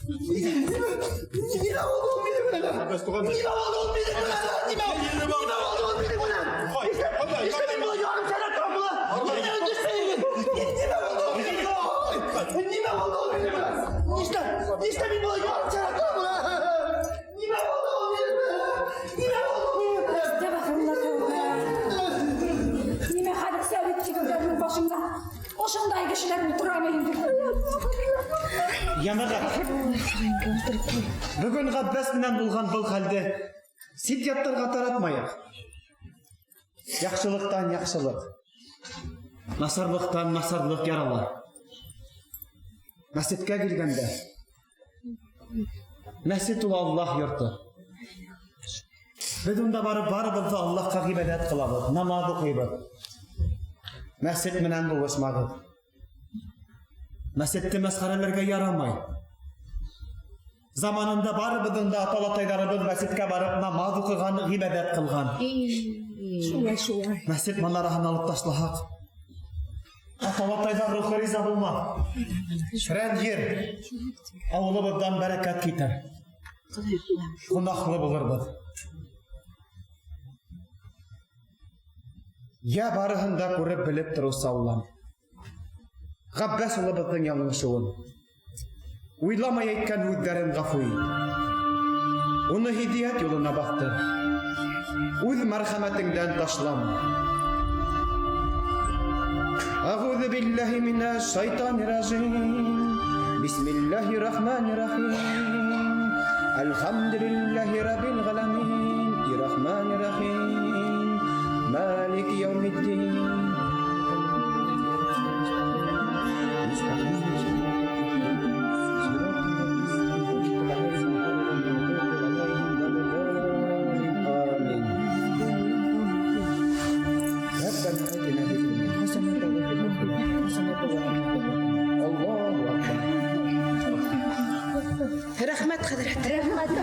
Нимә булды ул минең менән? Нимә булды ул минең менән? Нимә? Мин былай ярым шәрәп торам. Нимә булды ул мине? Нимә булды? Әстәғфирулла, тәүбә. Нимә хәҙер совет тигәндәренең башында ошондай кешеләр ултырамы инде? Йәмәғәт. Бөгөн Ғәббәс менән булған был хәлде сит яттарға таратмайыҡ. Яҡшылыҡтан яҡшылыҡ, насарлыҡтан насарлыҡ ярала. Мәсеткә килгәндә, мәсет ул Аллаһ йорто. Беҙ унда барып барыбыҙ ҙа Аллаһҡа ғибәҙәт ҡылабыҙ, намаҙ уҡыйбыҙ. Мәсет менән булышмағыҙ. Мәсетте мәсхәрәләргә ярамай. Заманында барыбыҙҙың да аталатайҙарыбыҙ мәсеткә барып намаҙ уҡыған, ғибәҙәт ҡылған. Шулай, шулай. Мәсет манараһын алып ташлаһаҡ, аталатайҙар рухы риза булмаҫ. Рәнйер, ауылыбыҙҙан бәрәкәт китер. Гонаһлы булырбыҙ. Йә барыһын да күреп белеп тороусы Аллам. Ғәббәс улыбыҙҙың яңылышыуын, уйламай әйткән һүҙҙәрен ғәфү ит. Уны һиҙиәт юлына баҫтыр. Үҙ мәрхәмәтеңдән ташлама. Әғүҙе билләһи минәш шайтанир ражим. Бисмиллаһир рахманир рахим. Әлхәмдүлилләһи раббил ғаламин. Иррахманир рахим. Малики яумиддин. Рәхмәт, хәҙрәт. Рәхмәт.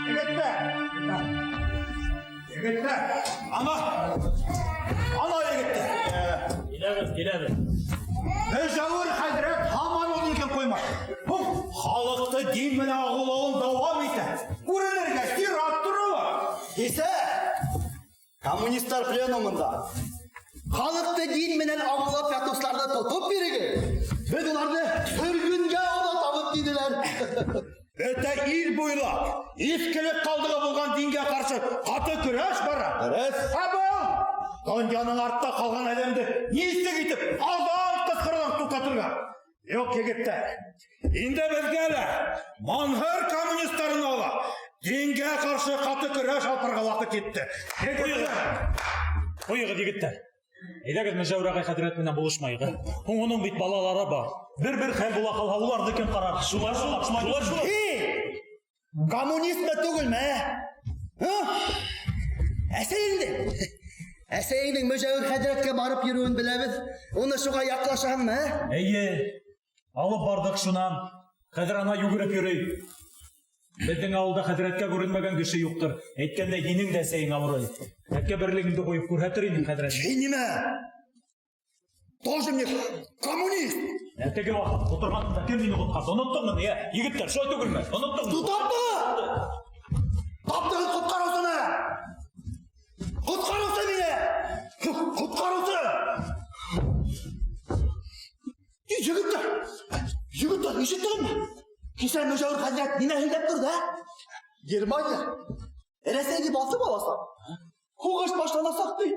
Егеттәр! Егеттәр! Ана! Ана егеттәр! Киләбеҙ, киләбеҙ. Мөжәүер хәҙрәт һаман үҙенекен ҡуймай. Һуң халыҡты дин менән ағыулауын дауам итә. Күренергә сират торола. Кисә коммунистлар пленумында халыҡты дин менән ағыулап ятыусыларҙы тотоп бирегеҙ. Беҙ уларҙы һөргөнгә оҙатабыҙ тинеләр. Бөтә ил буйлап иҫкелек ҡалдығы булған дингә ҡаршы ҡаты көрәш бара. Дөрөҫ. Ә был донъяның артта ҡалған әҙәмде нисек итеп аҙан ҡысҡырыуҙан туҡтатырға? Юҡ, егеттәр. Инде беҙгә лә Манһыр коммунистарына ла дингә ҡаршы ҡаты көрәш алып барырға ваҡыт етте. Егеттәр! Ҡуйығыҙ, егеттәр. Әйҙәгеҙ Мөжәүер ағай хәҙрәт менән булышмайыҡ. Һуң уның бит балалары бар. Бер-бер хәл була ҡалһа, уларҙы кем ҡарар? Шулай шул, шулай шул. Эй! Коммунистмы түгелме, ә? Һы? Әсәйеңдең. Әсәйеңдең Мөжәүер хәҙрәткә барып йөрөүен беләбеҙ. Уны шуға яҡлашаһыңмы, ә? Эйе, алып барҙыҡ шунан. Хәҙер ана йүгереп йөрөй. Беҙҙең ауылда хәҙрәткә күренмәгән кеше юҡтыр. Әйткәндәй, һинең дә әсәйең ауырый. Әккә берлегеңде ҡуйып күрһәтер инең хәҙрәт. Һин нимә? Тоже мне коммунист. Ә теге ваҡыт ултырғанында кем мине ҡотҡарҙы? Оноттоңмо ни, ә? Егеттәр, шулай түгелме? Оноттоңмо? Таптығыҙ! Таптығыҙ ҡотҡарыусыны! Ҡотҡарыусы мине! Ҡотҡарыусы! Егеттәр! Егеттәр, ишеттегеҙме? Кисә Мөжәүер хәҙрәт нимә һөйләп торҙо, ә? Германия Рәсәйҙе баҫып аласаҡ. Һуғыш башланасаҡ ти.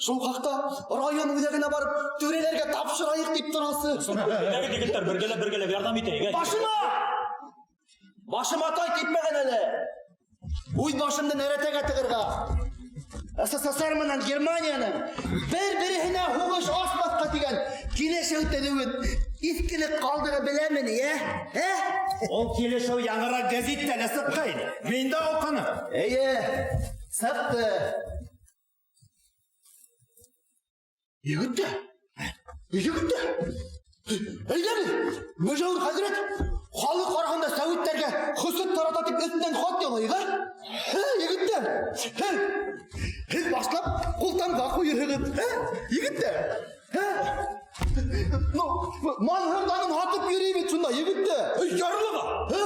Шул хаҡта район үҙәгенә барып түрәләргә тапшырайыҡ тип торасы. Әйҙәгеҙ, егеттәр, бергәләп, бергәләп ярҙам итәйек, әй. Башыма! Башыма тай китмәгән әле. Үҙ башымды нәрәтәгә тығырға. СССР менән Германияның бер-береһенә һуғыш асмаҫҡа тигән Килешеү төҙөүен иҫкелек ҡалдығы беләме ни, ә? Ә? Ул килешеү яңыраҡ гәзиттә лә сыҡҡайны. Мин дә уҡыным. Эйе, сыҡты. Егеттәр, егеттәр. Әйҙәгеҙ, Мөжәүер хәҙрәт халыҡ араһында сәүиттәргә хөсөт тарата тип өҫтөнән хат яҙайыҡ, ә? Һе, егеттәр, һе, һеҙ башлап ҡултамға ҡуйырһығыҙ, һе, егеттәр, һе. Ну, Манһырҙанын һатып йөрөй бит шунда, егеттәр. Ярлыға! Һе?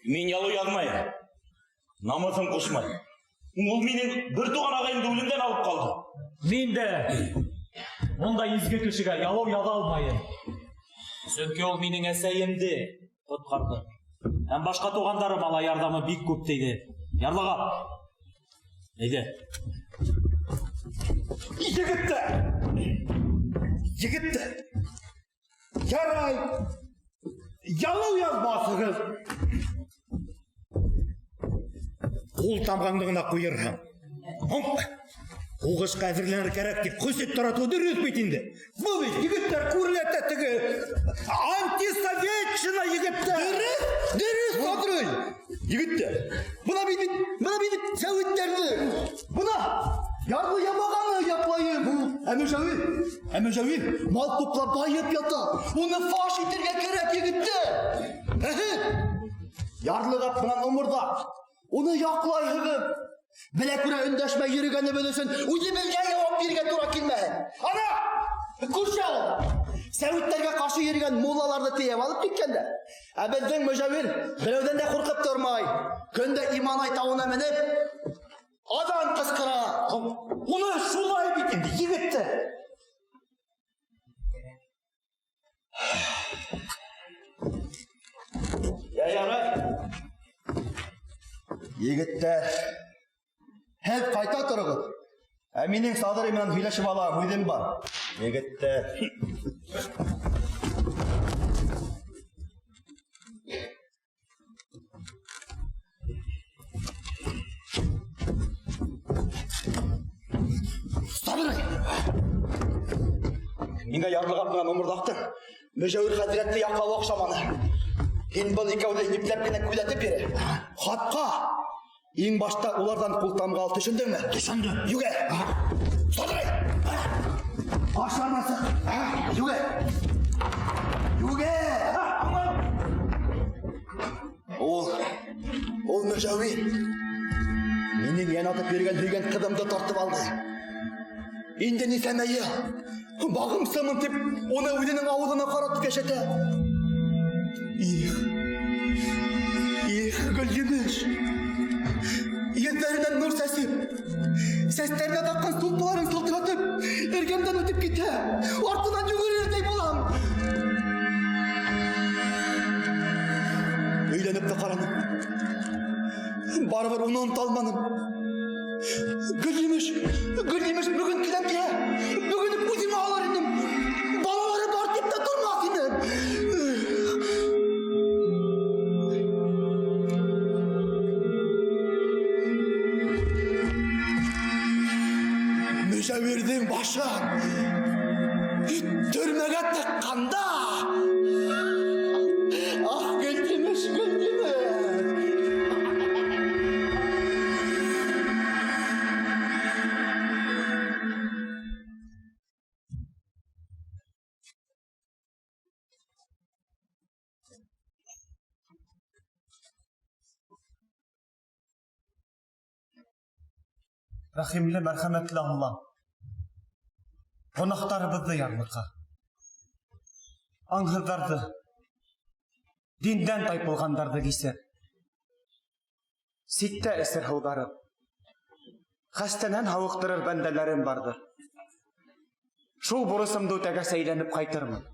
Мин ялыу яҙмайым. Намыҫым ҡушмай. Ул минең бер туған ағайымды үлемдән алып ҡалды. Мин дә ундай изге кешегә ялыу яҙа алмайым. Сөнки ул минең әсәйемде ҡотҡарҙы. Һәм башҡа туғандарыма ла ярҙамы бик күп тейҙе. Ярлыға! Әйҙә. Егеттәр! Егеттәр! Ярай! Ялыу яҙмаҫһығыҙ. Ҡул тамғаңды ғына ҡуйырһың. Һуң, һуғышҡа әҙерләнер кәрәк тип хөсөт таратыу дөрөҫ бит инде. Был бит егеттәр күреләтә теге антисоветчина егеттәр. Дөрөҫ, дөрөҫ, Садрый. Егеттәр, бына бит, бына бит сәүиттәрҙе. Бына ярлы ябағаны яҡлайым. Ә Мөжәүер, ә Мөжәүер мал туплап байып ята. Уны фаш итергә кәрәк, егеттәр. Әһе. Ярлығап менән оморҙаҡ. Уны яҡлайһығыҙ. Белә күрә өндәшмәй йөрөгәнебеҙ өсөн үҙебеҙгә яуап бирергә тура килмәһен. Ана, күрше ауылда сәүиттәргә ҡаршы йөрөгән муллаларҙы тейәп алып киткәндәр. Ә беҙҙең Мөжәүер берәүҙән дә ҡурҡып тормай. Көн дә Иманай тауына менеп, аҙан ҡысҡыра. Уны шулай бит инде, егеттәр. Я ярай. Егеттәр, һеҙ ҡайта тороғоҙ. Ә минең Саҙрый менән һөйләшеп алам, үҙем бар. Егеттәр. Саҙрый! Миңә ярлығап менән оморҙаҡтың Мөжәүер хәҙрәтте яҡлауы оҡшаманы. Һин был икәүҙе ипләп кенә күҙәтеп йөрө. Хатҡа иң башта уларҙан ҡултамға ал, төшөндөңмө? Төшөндөм. Йүгер! Саҙрый! Ашланмасын! Йүгер! Йүгер! Ул Мөжәүер минең йән атып йөрөгән һөйгән ҡыҙымды тартып алды. Инде нисәмә йыл бағымсымын тип уны үҙенең ауыҙына ҡаратып йәшәтә. Их, их, Гөлйемеш! Йөҙҙәренән нур сәсеп, сәстәренә таҡҡан сулпыларын сылтыратып, эргәмдән үтеп китә, артынан йүгерерҙәй булам. Өйләнеп тә ҡараным. Барыбер уны онота алманым. Гөлйемеш, Гөлйемеш бөгөн киләм килә. Бөгөн үк үҙемә алыр инем. Балалары бар тип тә тормаҫ инем. Мөжәүерҙең башын төрмәгә тыҡҡанда. Ах, Гөлйемеш, Гөлйемеш. Рәхимле, мәрхәмәтле Алла, гонаһтарыбыҙҙы ярлыҡа. Аңһыҙҙарҙы, диндән тайпылғандарҙы кисер. Ситтә эсер һыуҙарып, хәстәнән һауыҡтырыр бәндәләрем барҙыр. Шул бурысымды үтәгәс әйләнеп ҡайтырмын.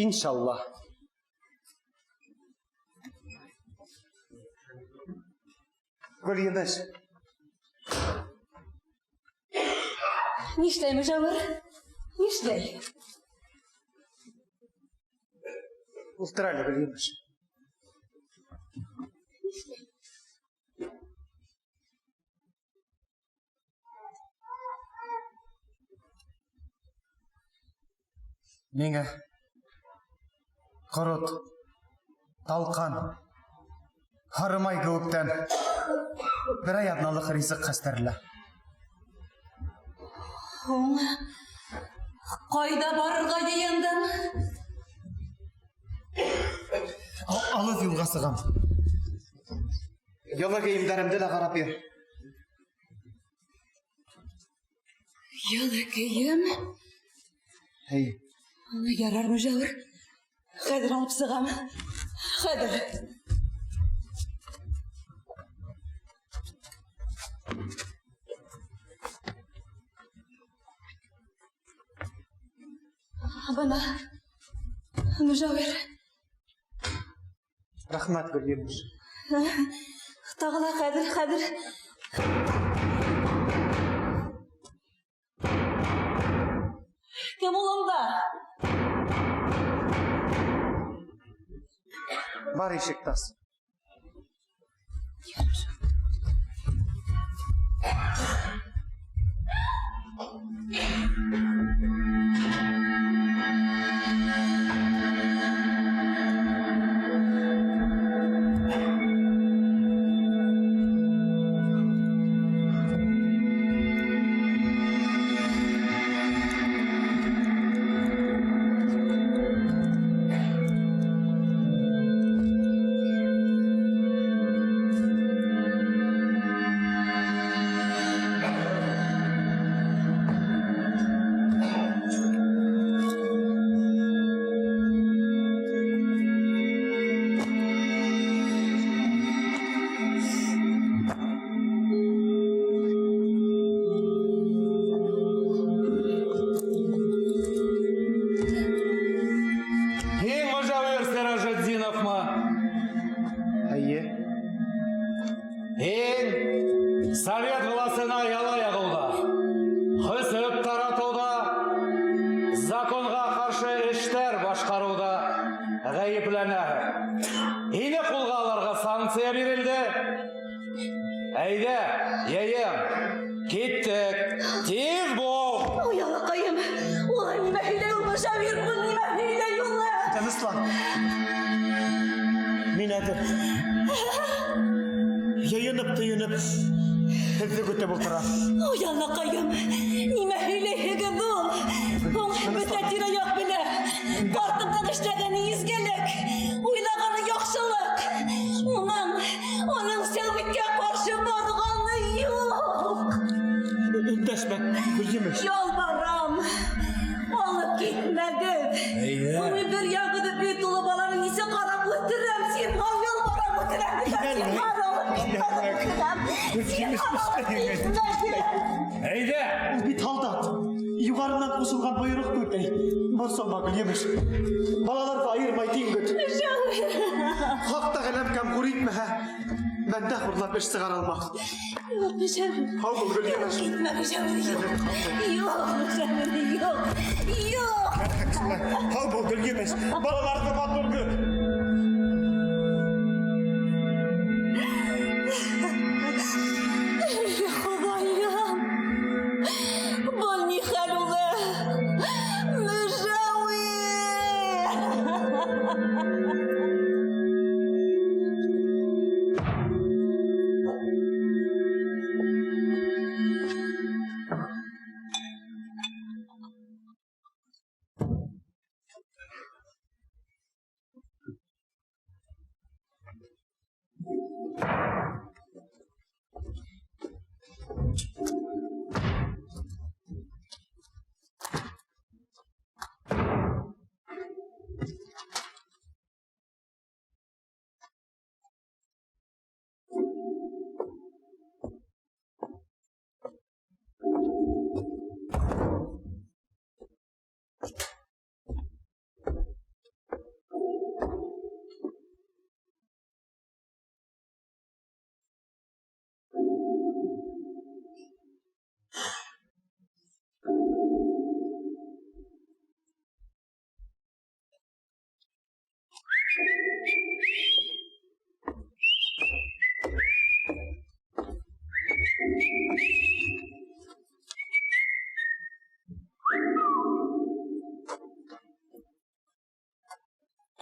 Иншаллаһ. Гөлйемеш. Нишләй, Мөжәүер? Нишләй? Ултыр әле, Гөлйемеш. Нишләй? Миңә ҡорот, талҡан, һарымай кеүектән берәй аҙналыҡ ризыҡ хәстәрлә. Һуң ҡайҙа барырға йыйындың? Алыҫ юлға сығам. Йылы кейемдәремде лә ҡарап йөр. Йылы кейем? Эй. Ярар, Мөжәүер. Хәҙер алып сығам. Хәҙер. Бына, Мөжәүер. Рәхмәт, Гөлйемеш. Тағы ла хәҙер, хәҙер. Кем ул унда? Бар ишекте ас. Әйҙә! Ул бит һалдат. Юғарынан ҡушылған бойороҡто үтәй. Борсолма, Гөлйемеш. Балаларҙы айырмай тиң көт. Хаҡ тәғәләм кәм-хур итмәһә, бәндә хурлап эш сығара алмаҫ. Юҡ, Мөжәүер. Һау бул, Гөлйемеш. Китмә, Мөжәүер, юҡ. Юҡ, Мөжәүер, юҡ. Юҡ. Һау бул, Гөлйемеш. Балаларҙы матур көт.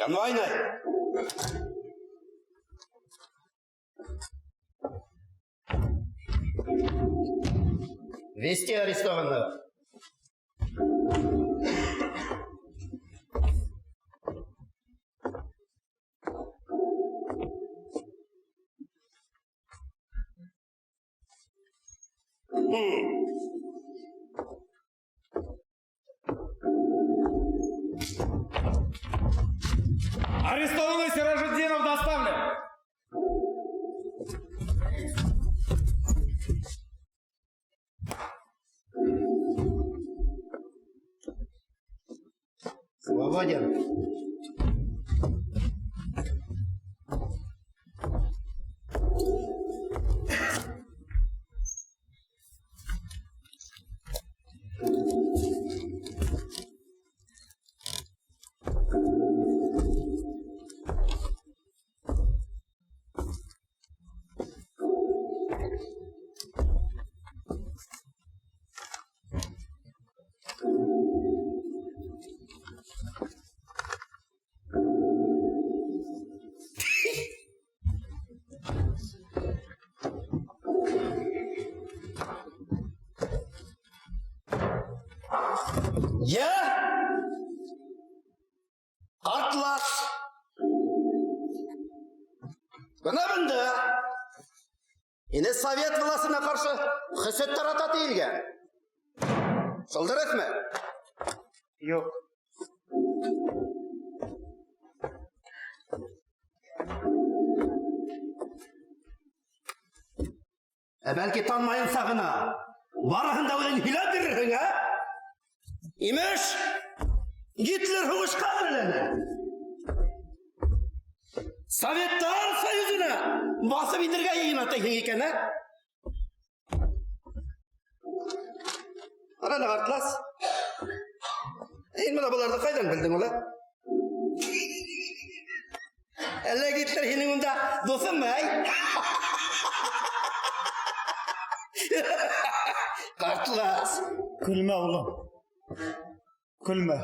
Конвойный! Вести арестованного. Арестованный Сиражетдинов доставлен. Свободен. Я? Картлас. Бына бында. Ине совет власына ҡаршы хөсөт тарата тейелгән. Шул дөрөҫмө? Юҡ. Ә бәлки танмайынса ғына барыһын да үҙең һөйләп бирерһең, ә? Имеш, Гитлер һуғышҡа әҙерләнә. Советтар Союзына баҫып инергә йыйына тиһең икән, ә? Ҡара әле, ҡартлас. Һин бына быларҙы ҡайҙан белдең, улы? Әллә Гитлер һинең унда дуҫыңмы, әй? Ҡартлас. Көлмә, улым. Көлмә.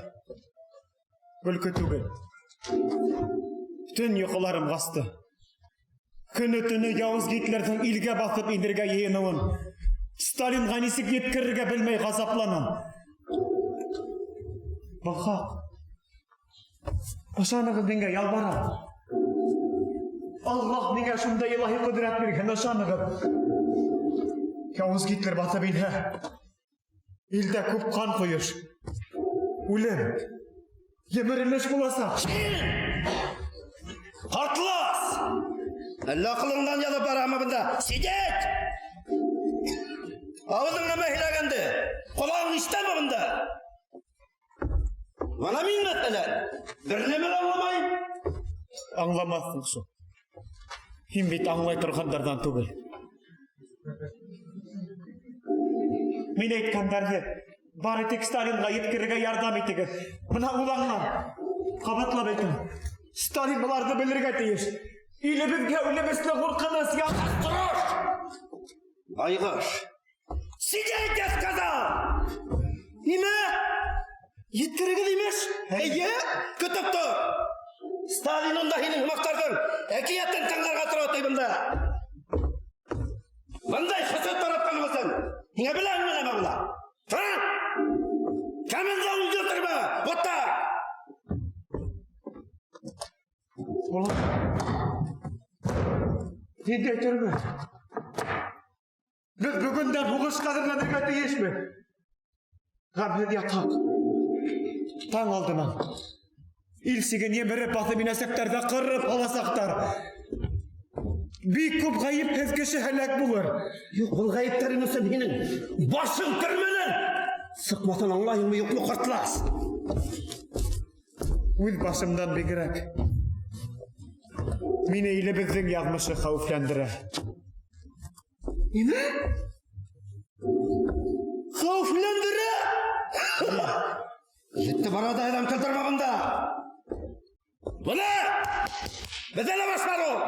Көлкө түгел. Төн йоҡоларым ҡасты. Көнө-төнө яуыз Гитлерҙың илгә баҫып инергә йыйыныуын Сталинға нисек еткерергә белмәй ғазапланам. Был хаҡ. Ышанығыҙ миңә, ялбарам. Аллаһ миңә шундай илаһи ҡөҙрәт биргән, ышанығыҙ. Яуыз Гитлер баҫып инһә, илдә күп ҡан ҡойош, үлем, емерелеш буласаҡ. Ҡартлас! Әллә аҡылыңдан яҙып барамы бында? Сидеть! Ауыҙың нәмә һөйләгәнде? Ҡолағың ишетәме бында? Бына мин, мәҫәлән, бер нәмә лә аңламайым. Аңламаҫһың шул. Һин бит аңлай торғандарҙан түгел. Мин әйткәндәрҙе бары тик Сталинға еткерергә ярҙам итегеҙ. Бына ул аңлар. Ҡабатлап әйтәм. Сталин быларҙы белергә тейеш. Илебеҙгә үлемесле ҡурҡыныс Торош! Байғош! Сидеть, я сказал! Нимә? Еткерегеҙ имеш? Эйе, көтөп тор. Сталин унда һинең һымаҡтарҙың әкиәтен тыңларға тора ти бында. Бындай хөсөт таратҡан өсөн һиңә беләһеңме нәмә була? Тор! Кәмендә үлтермә! Вот так! Улым, ниндәй төрмә? Беҙ бөгөндән һуғышҡа әҙерләнергә тейешбеҙ. Ғәмһеҙ ятһаҡ, таң алдынан ил сиген емереп баҫып инәсәктәр ҙә ҡырып аласаҡтар. Бик күп ғәйепһеҙ кеше һәләк булыр. Юҡ, был ғәйептәрең өсөн һинең башың төрмәнән сыҡмаҫын аңлайһыңмы, юҡмы, ҡартлас? Үҙ башымдан бигерәк мине илебеҙҙең яҙмышы хәүефләндерә. Нимә? Хәүефләндерә? Етте бара да әҙәм килтермә бында. Бына! Беҙҙә лә баш бар ул.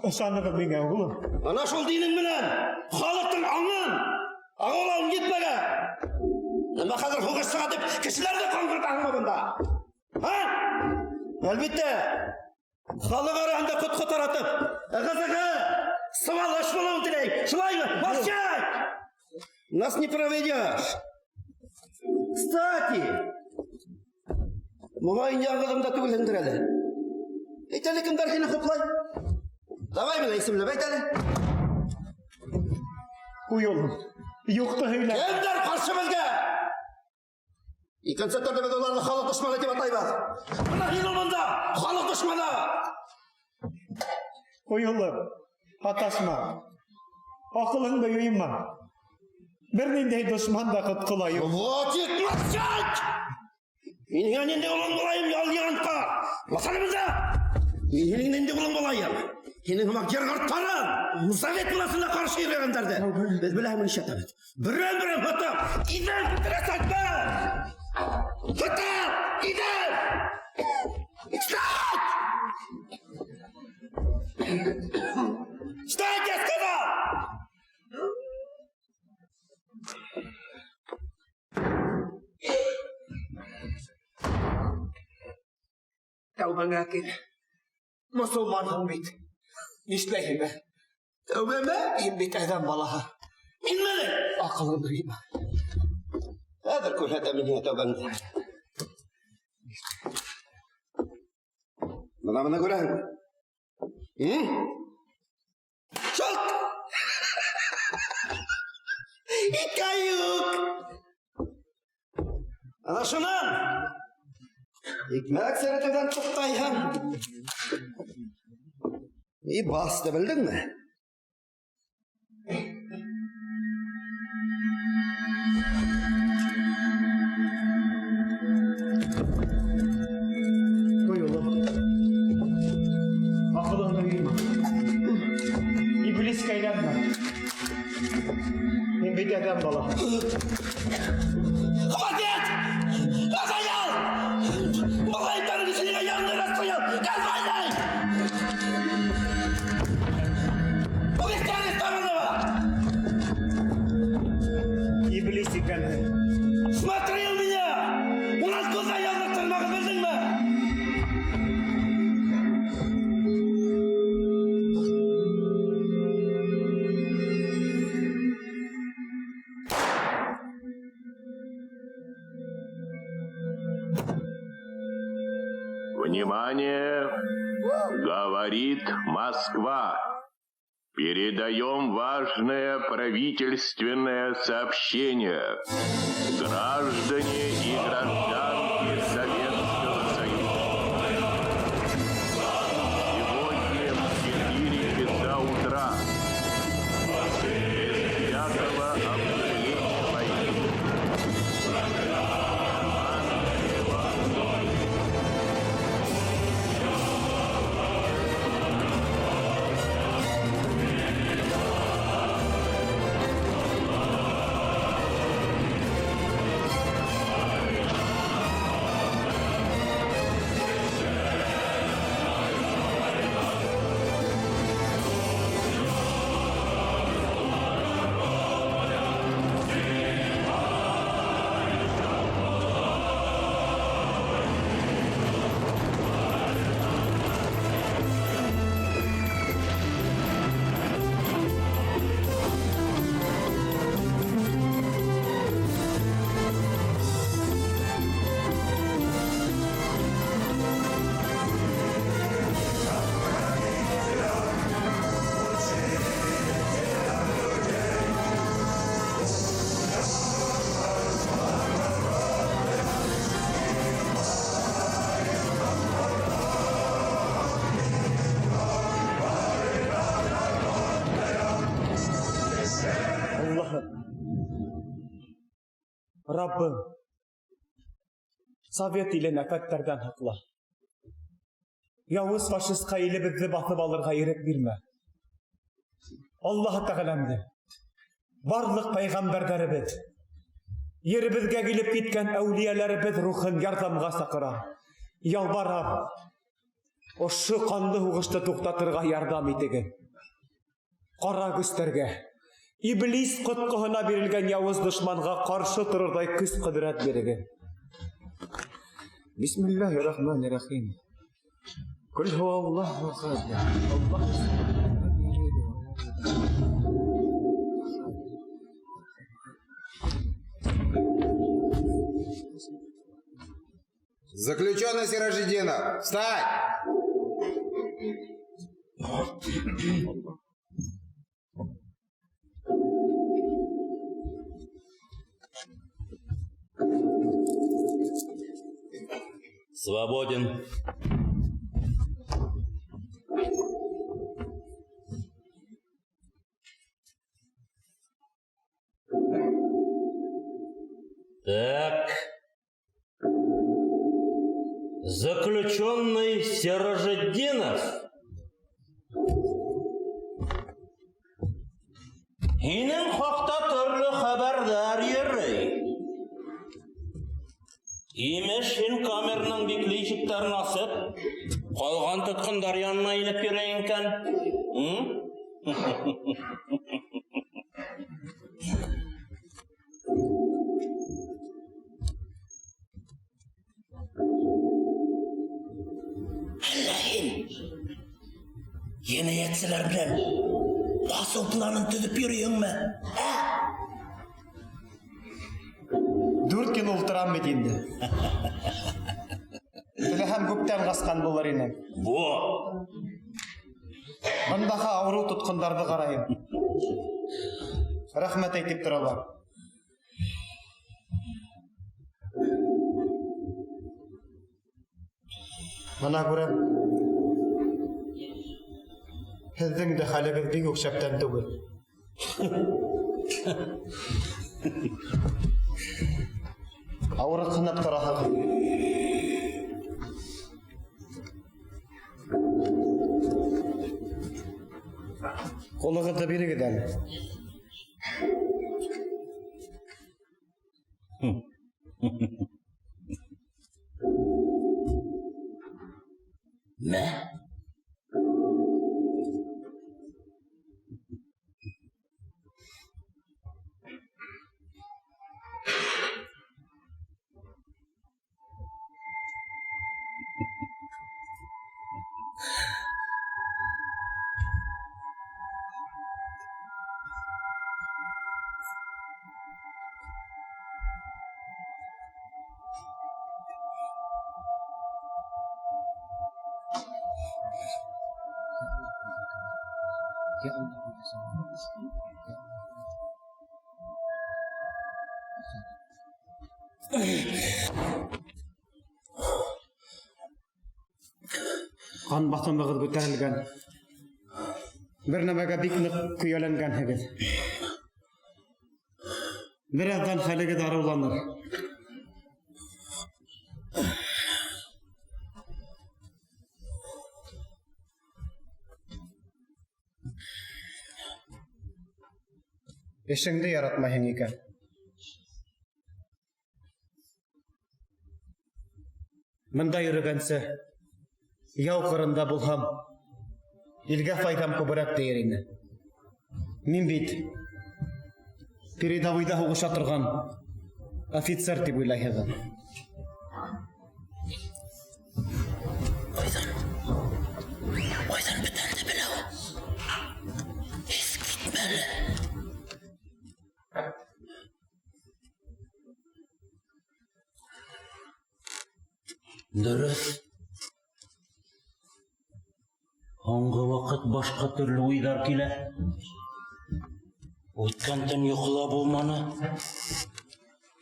Ышанығыҙ миңә, улым. Ана шул динең менән халыҡтың аңын ағыулауың етмәгән. Нәмә хәҙер һуғыш сыға тип кешеләрҙе ҡаңғыртаһыңмы бында? Һа? Әлбиттә, халыҡ араһында ҡотҡо таратып, ығы-зығы, сыбалыш булыуын теләй. Шулаймы? Молчать! Нас не проведешь. Кстати, моғайын яңғыҙың да түгелһеңдер әле. Әйт әле, кемдәр һине хуплай? Давай менә исемләп әйт әле. Ҡуй, улым. Юҡты һөйләмә. Кемдәр ҡаршы беҙгә? Икенсе төрлө беҙ уларҙы халыҡ дошманы тип атайбыҙ. Бына һин ул бында, халыҡ дошманы. Ҡуй, улым, һаташма. Аҡылыңды юйма. Бер ниндәй дошман да ҡотҡола юҡ. Хватит молчать! Мин һиңә ниндәй улың булайым, ялған ҡарт? Баҫ әле бында! Мин һинең ниндәй улың булайым? Һинең һымаҡ ер ҡарттарын, совет власына ҡаршы йөрөгәндәрҙе беҙ беләһеңме нишләтәбеҙ? Берәм-берәм һатып, иҙән бөтөрәсәкбеҙ! Һатып, иҙән! Встать! Встать, я сказал! Тәүбәңә кил. Мосолманһың бит. Нишләйһең, ә? Тәүбәмә? Һин бит әҙәм балаһы. Минме? Аҡылыңды йыйма. Хәҙер күрһәтәм мин һиңә тәүбәңде. Бына быны күрәһеңме? Шылт! Ике юҡ! Ана шунан! Икмәк серетеүҙән туҡтайһың. И басты, белдеңме? Ҡуй, улым. Аҡылыңды йыйма. Иблискә әйләнмә. Һин бит әҙәм балаһы. Хватит! Надоел! Малайҙарың эсенә яңғырап ҡуям! Газвайлай! Иблис икәнһең. Смотри у меня! Унан күҙҙә яҙыҡтырмағыҙ, белдеңме? Внимание! Говорит Москва. Передаем важное правительственное сообщение. Граждане и гражданки Советского Союза. Сегодня в 4 часа утра, без всякого объявления войны, Аллаһым, Раббым, Совет илен афәттәрҙән һаҡла. Яуыз фашистҡа илебеҙҙе баҫып алырға ирек бирмә. Аллаһы Тәғәләмде, барлыҡ пәйғәмбәрҙәребеҙ, еребеҙгә килеп киткән әүлиәләребеҙ рухын ярҙамға саҡыра. Ялбарам, ошо ҡанлы һуғышты туҡтатырға ярҙам итегеҙ. Ҡара көстәргә, иблис ҡотҡоһона бирелгән яуыз дошманға ҡаршы торорҙай көс-ҡөҙрәт бирегеҙ. Бисмиллаһир-рахманир-рахим. Ҡөл һуаллаһу әхәд, Аллаһус самад. Заключенный Сиражидинов, встать! Свободен. Так. Заключенный Сиражетдинов. Һинең хаҡта төрлө хәбәрҙәр йөрөй. Имеш, һин камераның бикле ишектәрен асып, ҡалған тотҡондар янына инеп йөрөй икән. Әллә һин енәйәтселәр белән асыу планын төҙөп йөрөйһөңмө? 4 көн ултырам бит инде. Теләһәм күптән ҡасҡан булыр инем. Бу. Бындағы ауырыу тотҡондарҙы ҡарайым. Рәхмәт әйтеп торалар. Бына күрәм, һеҙҙең дә хәлегеҙ бик үк шәптән түгел. Ауырыҡһынып тораһығыҙ. Ҡулығыҙҙы бирегеҙ әле. Мә? Ҡан баҫымығыҙ күтәрелгән. Бер нәмәгә бик ныҡ көйәләнгәнһегеҙ. Бер аҙҙан хәлегеҙ арыуланыр. Эшеңде яратмайһың икән. Мында йөрөгәнсе, яу ҡырында булһам, илгә файҙам күберәк тейер ине. Мин бит передовойҙа һуғыша торған офицер тип уйлайһығыҙ. Ҡайҙан бөтәнде белә ул? Иҫ китмәле. Дөрөҫ. Һуңғы ваҡыт башҡа төрлө уйҙар килә. Үткән төн йоҡола булманы.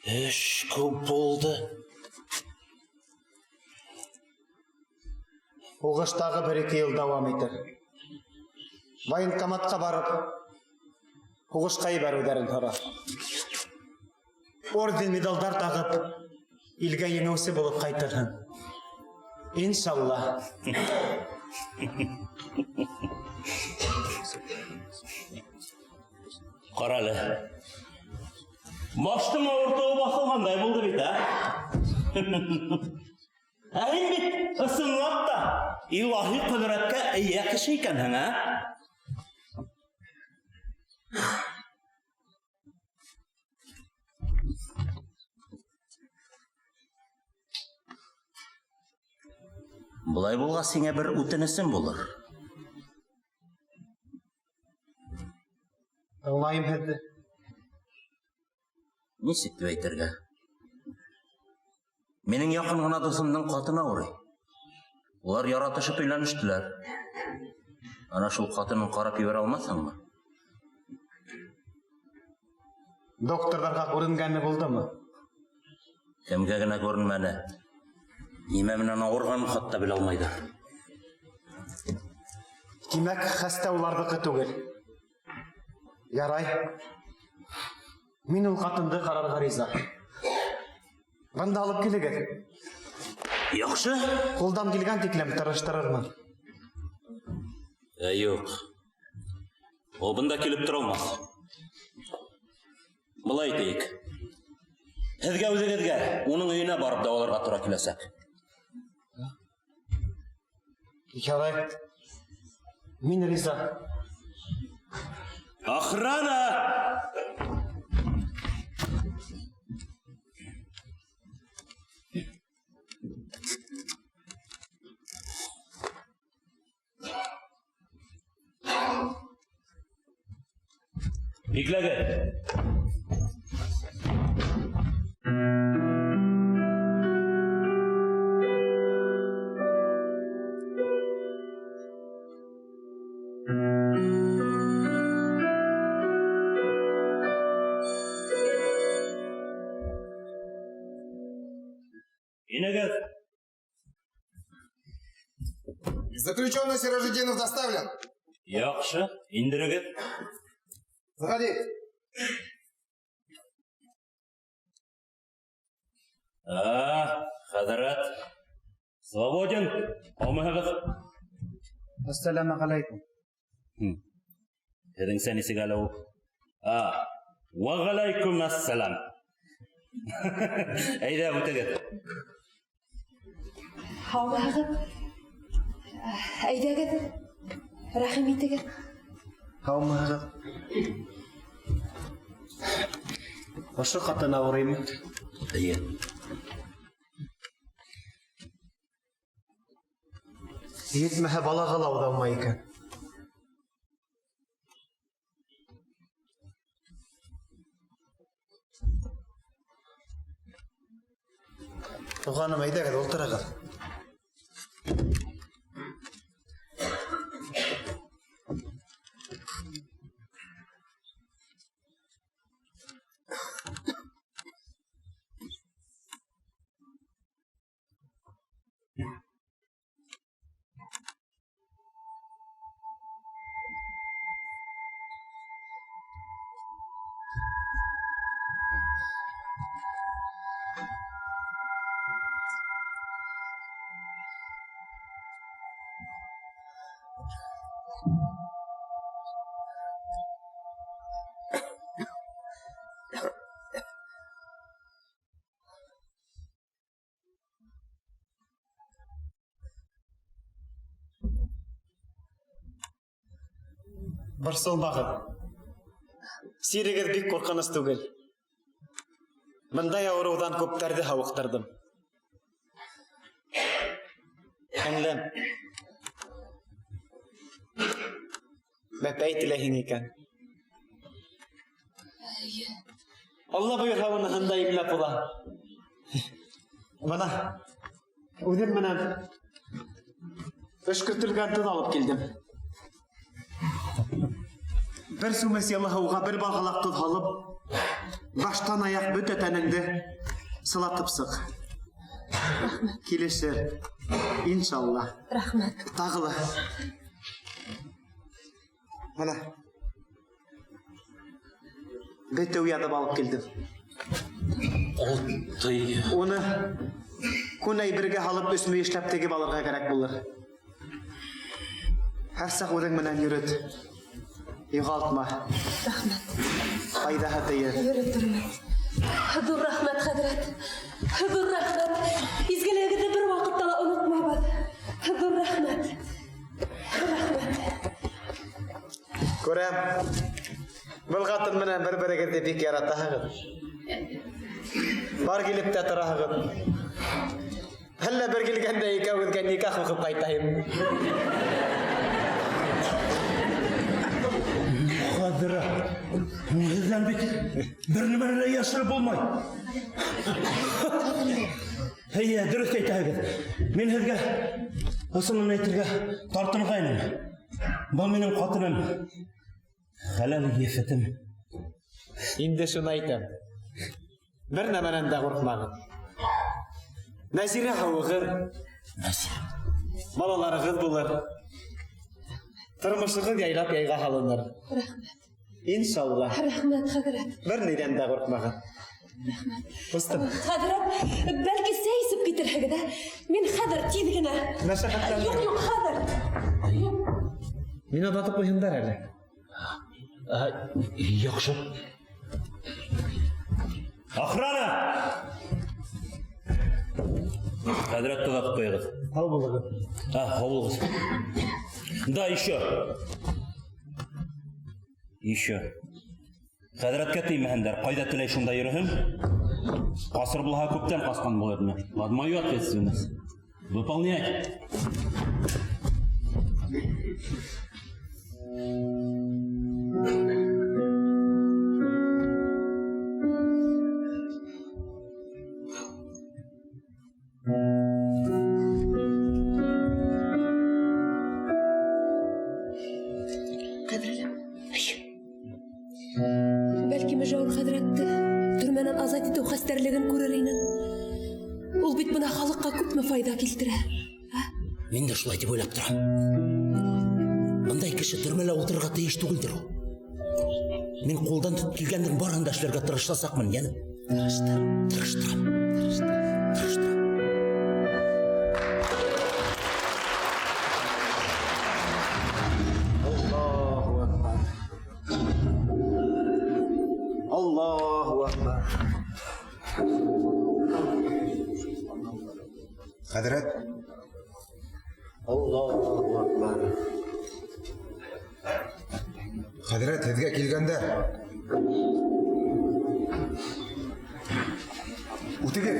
Эш күп булды. Һуғыш тағы 1-2 йыл дауам итер. Военкоматҡа барып, һуғышҡа ебәреүҙәрен һора. Орден, медалдар тағып, илгә еңеүсе булып ҡайтырһың. Иншалла. Ҡара әле. Баштың ауыртыуы баҫылғандай булды бит, ә? Ә һин бит ысынлап та илаһи ҡөҙрәткә эйә кеше икәнһең, ә? Былай булғас, һиңә бер үтенесем булыр. Тыңлайым һеҙҙе. Нисек тип әйтергә? Минең яҡын ғына дуҫымдың ҡатыны ауырый. Улар яратышып өйләнештеләр. Ана шул ҡатынын ҡарап ебәрә алмаҫһыңмы? Докторҙарға күренгәне булдымы? Кемгә генә күренмәне. Нимә менән ауырғанын хатта белә алмайҙар. Тимәк, хәстә уларҙыҡы түгел. Ярай. Мин ул ҡатынды ҡарарға риза. Бында алып килегеҙ. Яҡшы. Ҡулдан килгән тиклем тырыштырырмын. Ә, юҡ. Ул бында килеп тора алмаҫ. Былай итәйек. Һеҙгә үҙегеҙгә уның өйөнә барып дауаларға тура киләсәк. Ярай. Мин риза. Охрана! Бикләгеҙ. Инегеҙ. Заключенный Сиражидинов доставлен. Яҡшы, индерегеҙ. Заходи. А, хәҙрәт. Свободен. Һаумыһығыҙ. Әссәләмә ғәләйкүм. Һеҙҙеңсә нисек әле ул? А, ва ғәләйкүм әссәләм. Әйҙә, үтегеҙ. Һаумыһығыҙ. Әйҙәгеҙ, рәхим итегеҙ. Һаумыһығыҙ. Ошо ҡатын ауырыймы? Эйе. Етмәһә балаға ла уҙалмай икән. Туғаным, әйҙәгеҙ, ултырығыҙ. Борсолмағыҙ. Сирегеҙ бик ҡурҡыныс түгел. Бындай ауырыуҙан күптәрҙе һауыҡтырҙым. Һеңлем, бәпәй теләйһең икән. Эйе. Алла бойорһа, уныһын да имләп була. Бына үҙем менән өшкөртөлгән тоҙ алып килдем. Бер сүмес йылы һыуға бер балғалаҡ тоҙ һалып, баштан аяҡ бөтә тәнеңде сылатып сыҡ. Килешер, иншалла. Рәхмәт. Тағы ла. Бына. Бетеү яҙып алып килдем. Улты. Уны күн әйбергә һалып өс мөйөшләп тегеп алырға кәрәк булыр. Һәр саҡ үҙең менән йөрөт. Юғалтма. Рәхмәт. Файҙаһы тейер. Йөрөтөрмөн. Ҙур рәхмәт, хәҙрәт. Ҙур рәхмәт. Изгелегегеҙҙе бер ваҡытта ла онотмабыҙ. Ҙур рәхмәт. Рәхмәт. Күрәм, был ҡатын менән бер-берегеҙҙе бик яратаһығыҙ. Бар килеп тә тораһығыҙ. Әллә бер килгәндә икәүегеҙгә никах уҡып ҡайтайым. Хәҙрәт, һеҙҙән бит бер нәмәне лә йәшереп булмай. Эйе, дөрөҫ әйтәһегеҙ. Мин һеҙгә ысынын әйтергә тартынғайным. Был минең ҡатыным. Хәләл ефетем. Инде шуны әйтәм. Бер нәмәнән дә ҡурҡмағыҙ. Нәзирә һауығыр. Балаларығыҙ булыр. Тормошоғоҙ яйлап яйға һалыныр. Рәхмәт. Иншалла. Рәхмәт, хәҙрәт. Бер нидән дә ҡурҡмағыҙ. Рәхмәт. Ҡустым. Хәҙрәт, бәлки сәй эсеп китерһегеҙ, ә? Мин хәҙер тиҙ генә. Мәшәҡәтләнмә. Юҡ, юҡ, хәҙер. Юҡ. Мине оҙатып ҡуйһындар әле. Яҡшы. Охрана! Хәҙрәтте оҙатып ҡуйығыҙ. Һау булығыҙ. Һау булығыҙ. Да, еще. Еще. Хәҙрәткә теймәһендәр, ҡайҙа теләй шунда йөрөһөн. Ҡасыр булһа күптән ҡасҡан булыр ине. Под мою ответственность. Выполнять. Ҡәҙерлем. Бәлки Мөжәүер хәҙрәтте төрмәнән азат итеү хәстәрлеген күрер инең. Ул бит бына халыҡҡа күпме файҙа килтерә. Мин дә шулай тип уйлап торам. Бындай кеше төрмәлә ултырырға тейеш түгелдер ул. Мин ҡулдан килгәндең барыһын да эшләргә тырышасаҡмын, йәнем. Тырыштыр. Тырыштырам. Тырыштыр. Аллаһу акбар. Аллаһу акбар. Хәҙрәт. Аллаһу акбар. Хәҙрәт, һеҙгә килгәндәр. Үтегеҙ.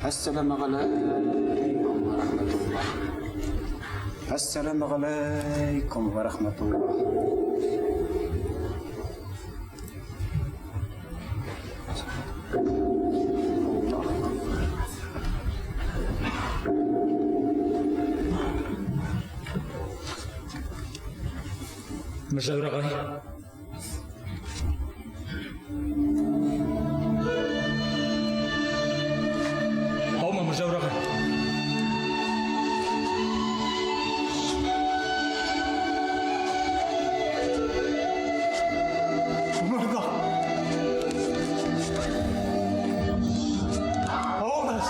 السلام عليكم ورحمة الله. السلام عليكم ورحمة الله. Мөжәүер ағай. Һаумы, Мөжәүер ағай? Мырҙа. Ауылдаш.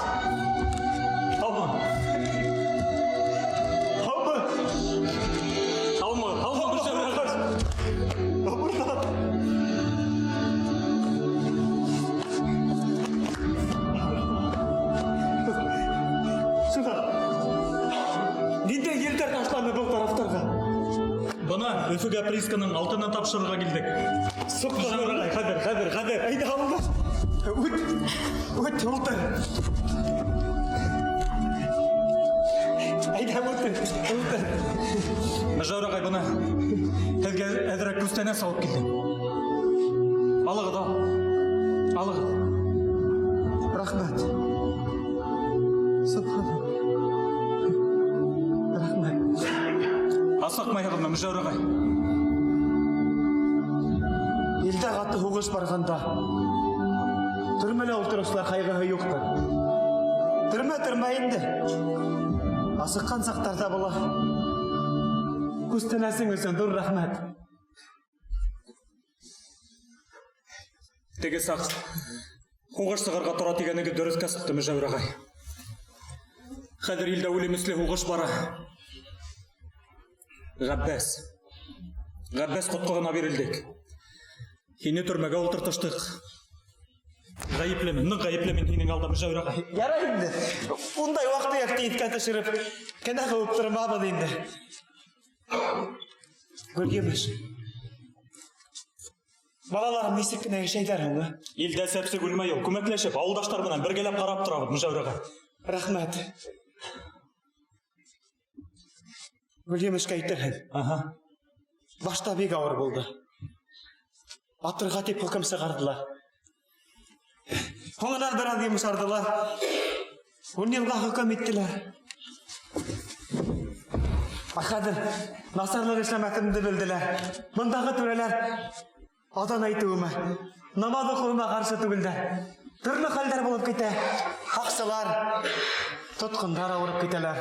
Һаумы? Һаумы? Һаумы? Һаумы, Мөжәүер ағай? Мырҙа. Шуға. Ниндәй елдәр ташланы был тарафтарға? Бына Өфөгә приисканың алтынын тапшырырға килдек. Соҡланыр ағай, хәҙер, хәҙер, хәҙер. Әйҙә, ауылдаш. Үт, үт, ултыр. Әйҙә, ултыр, ултыр. Мөжәүер ағай, бына һеҙгә әҙерәк күстәнәс алып килдем. Алығыҙ, ал. Алығыҙ. Рәхмәт. Субханалла. Рәхмәт. Асыҡмайһығыҙмы, Мөжәүер ағай? Илдә ҡаты һуғыш барғанда төрмәлә ултырыусылар ҡайғыһы юҡтыр. Төрмә төрмә инде. Асыҡҡан саҡтарҙа була. Күстәнәсең өсөн ҙур рәхмәт. Теге саҡ һуғыш сығырға тора тигәнегеҙ дөрөҫкә сыҡты, Мөжәүер ағай. Хәҙер илдә үлемесле һуғыш бара. Ғәббәс. Ғәббәс ҡотҡоғона бирелдек. Һине төрмәгә ултыртыштыҡ. Ғәйеплемен, ныҡ ғәйеплемен һинең алда, Мөжәүер ағай. Ярай инде. Ундай ваҡ-төйәкте иҫкә төшөрөп, кенә ҡыуып тормабыҙ инде. Гөлйемеш. Балаларым нисек кенә йәшәйҙәр һуң, а? Илдә сәпсек үлмәй ул. Күмәкләшеп, ауылдаштар менән бергәләп ҡарап торабыҙ, Мөжәүер ағай. Рәхмәт. Гөлйемешкә әйтерһең. Аһа. Башта бик ауыр булды. Атырға тип хөкөм сығарҙылар. Һуңынан бер аҙ йомшарҙылар. 10 йылға хөкөм иттеләр. Ә хәҙер насарлыҡ эшләмәҫемде белделәр. Бындағы түрәләр аҙан әйтеүемә, намаҙ уҡыуыма ҡаршы түгелдәр. Төрлө хәлдәр булып китә. Һаҡсылар, тотҡондар ауырып китәләр.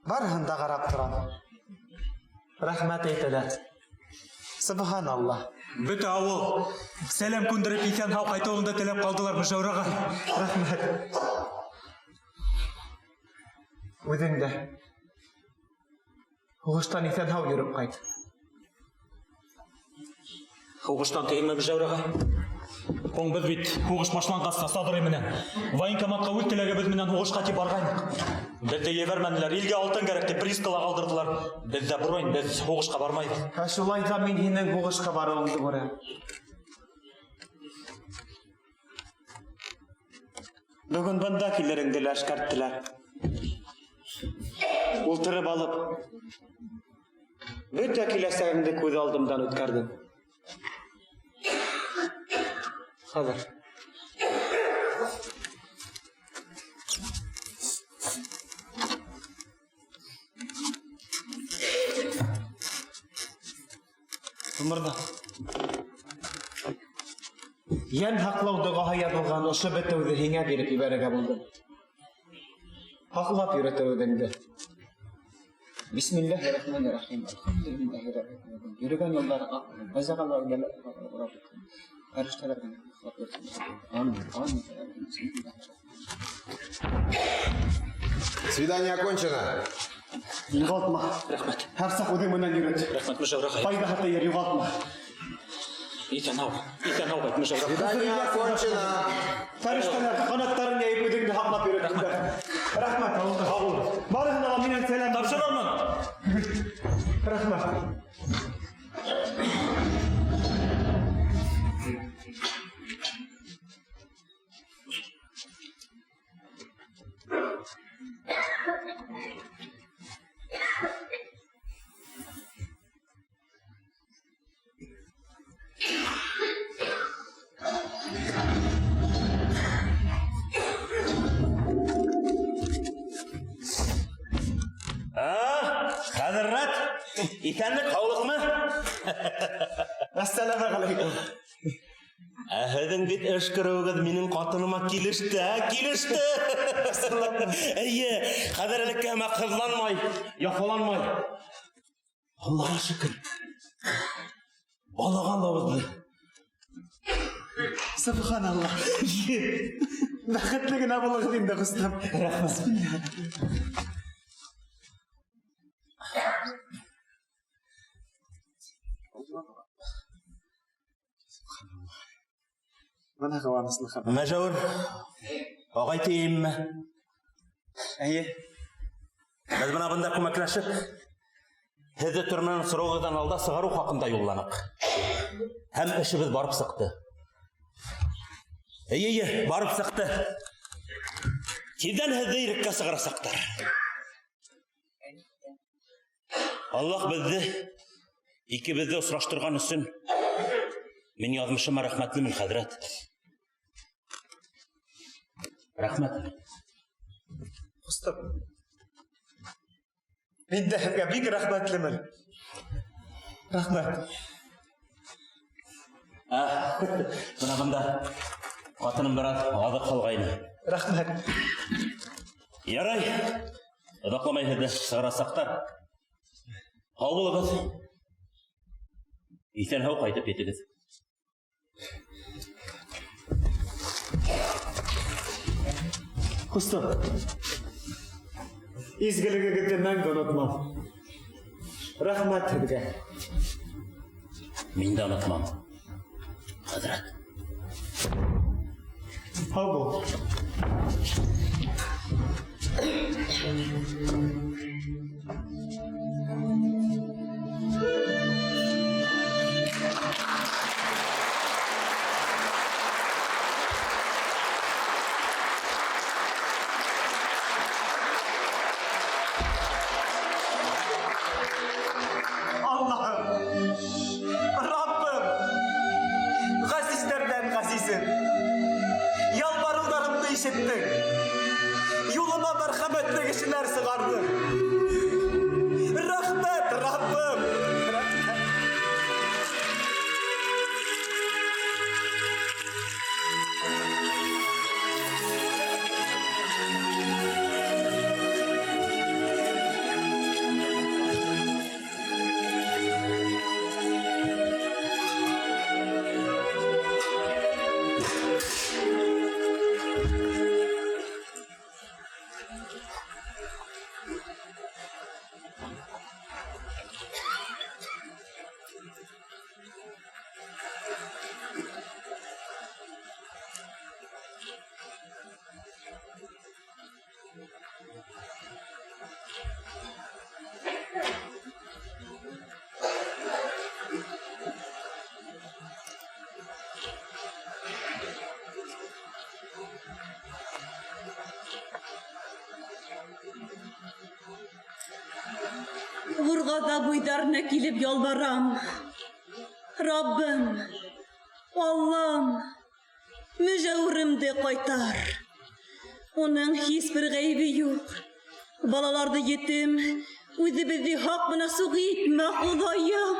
Барыһын да ҡарап торам. Рәхмәт әйтәләр. Субханаллаһ. Бөтә ауыл сәләм күндереп иҫән-һау ҡайтыуыңды теләп ҡалдылар, Мөжәүер ағай. Рәхмәт. Үҙең дә һуғыштан иҫән-һау йөрөп ҡайт. Һуғыштан тиһеңме, Мөжәүер ағай? Һуң беҙ бит һуғыш башланғас та Саҙрый менән военкоматҡа үҙ теләгебеҙ менән һуғышҡа тип барғайныҡ. Беҙҙе ебәрмәнеләр, илгә алтын кәрәк тип приискала ҡалдырҙылар. Беҙ ҙә бронь, беҙ һуғышҡа бармайбыҙ. Ә шулай ҙа мин һинең һуғышҡа барыуыңды күрәм. Бөгөн бында килереңде лә эшкәрттеләр. Ултырып алып, бөтә киләсәгеңде күҙ алдымдан үткәрҙем. Хәҙер. Ғүмерҙә йән һаҡлау доғаһы яҙылған ошо бетеүҙе һиңә биреп ебәрергә булдым. Һаҡлап йөрөтөр үҙеңде. Бисмиллаһир-рахманир-рахим. Әлхәмдүлиллаһи раббил аламин. Йөрөгән юлдары аҡ булһын. Базағалар урап үтһен. Фәрештәләр генә һаҡлап йөрөтһөн. Амин. Амин. Свидание окончено. Юғалтма. Рәхмәт. Һәр саҡ үҙең менән йөрөт. Рәхмәт, Мөжәүер ағай. Файҙаһы тейер, юғалтма. Иҫән һау. Иҫән һау ҡайт, Мөжәүер ағай. Свидание окончено. Фәрештәләр ҡанаттарын йәйеп үҙеңде һаҡлап йөрөтһөндәр. Рәхмәт. Һау булығыҙ. Барыһына ла минән сәләм. Тапшырырмын. Рәхмәт. Хәҙрәт, иҫәнлек, һаулыҡмы? Әссәләмә ғәләйкүм. Ә һеҙҙең бит эш күреүегеҙ минең ҡатыныма килеште, ә? Килеште. Эйе, хәҙер элекке һымаҡ һыҙланмай, яфаланмай. Аллаға шөкөр. Балаға ла уҙҙы. Субханаллаһ. Бәхетле генә булығыҙ инде, ҡустым. Рәхмәт. Бына ҡыуаныслы хәбәр. Мәжәүер, ағай тейемме? Эйе. Беҙ бына бында күмәкләшеп, һеҙҙе төрмәнән срогығыҙҙан алда сығарыу хаҡында юлланыҡ. Һәм эшебеҙ барып сыҡты. Эйе, эйе, барып сыҡты. Тиҙҙән һеҙҙе иреккә сығарасаҡтар. Аллаһ беҙҙе, икебеҙҙе осраштырған өсөн мин яҙмышыма рәхмәтлемен, хәҙрәт. Рәхмәт. Ҡустым. Мин дә һеҙгә бик рәхмәтлемен. Рәхмәт. Бына бында ҡатыным бер аҙ аҙыҡ һалғайны. Рәхмәт. Ярай. Оҙаҡламай һеҙҙе сығарасаҡтар. Һау булығыҙ. Иҫән-һау ҡайтып етегеҙ. Ҡустым. Изгелегегеҙҙе мәңге онотмам. Рәхмәт һеҙгә. Мин дә онотмам, хәҙрәт. Һау бул. Allah'ım, Rabbim, Gazizlerden gazizim, yalvarılarımны işittin, yoluma merhametli kişiler sığardın. Rahmet Rabbim, rahmet. Урғада буйҙарына килеп ялбарам. Раббым, Аллам, мөжәүремде ҡайтар. Уның һис бер ғәйебе юҡ. Балаларҙы етем, үҙебеҙҙе һаҡ бына суҡ итмә, Хоҙайым.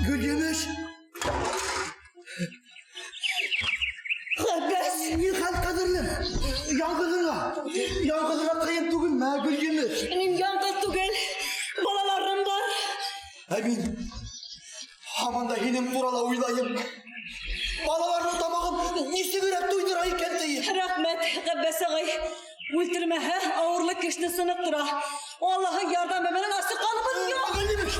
Гөлйемеш! Ғәббәс! Ни хәл, ҡәҙерлем? Яңғыҙыңа, яңғыҙыңа ҡыйын түгелме, ә, Гөлйемеш? Мин яңғыҙ түгел, балаларым бар. Ә мин һаман да һинең турала уйлайым. Балаларының тамағын нисегерәк туйҙыра икән тием. Рәхмәт, Ғәббәс ағай. Үлтермәһә, ауырлы кешене сыныҡтыра. Аллаһың ярҙамы менән асыҡҡаныбыҙ юҡ. Гөлйемеш,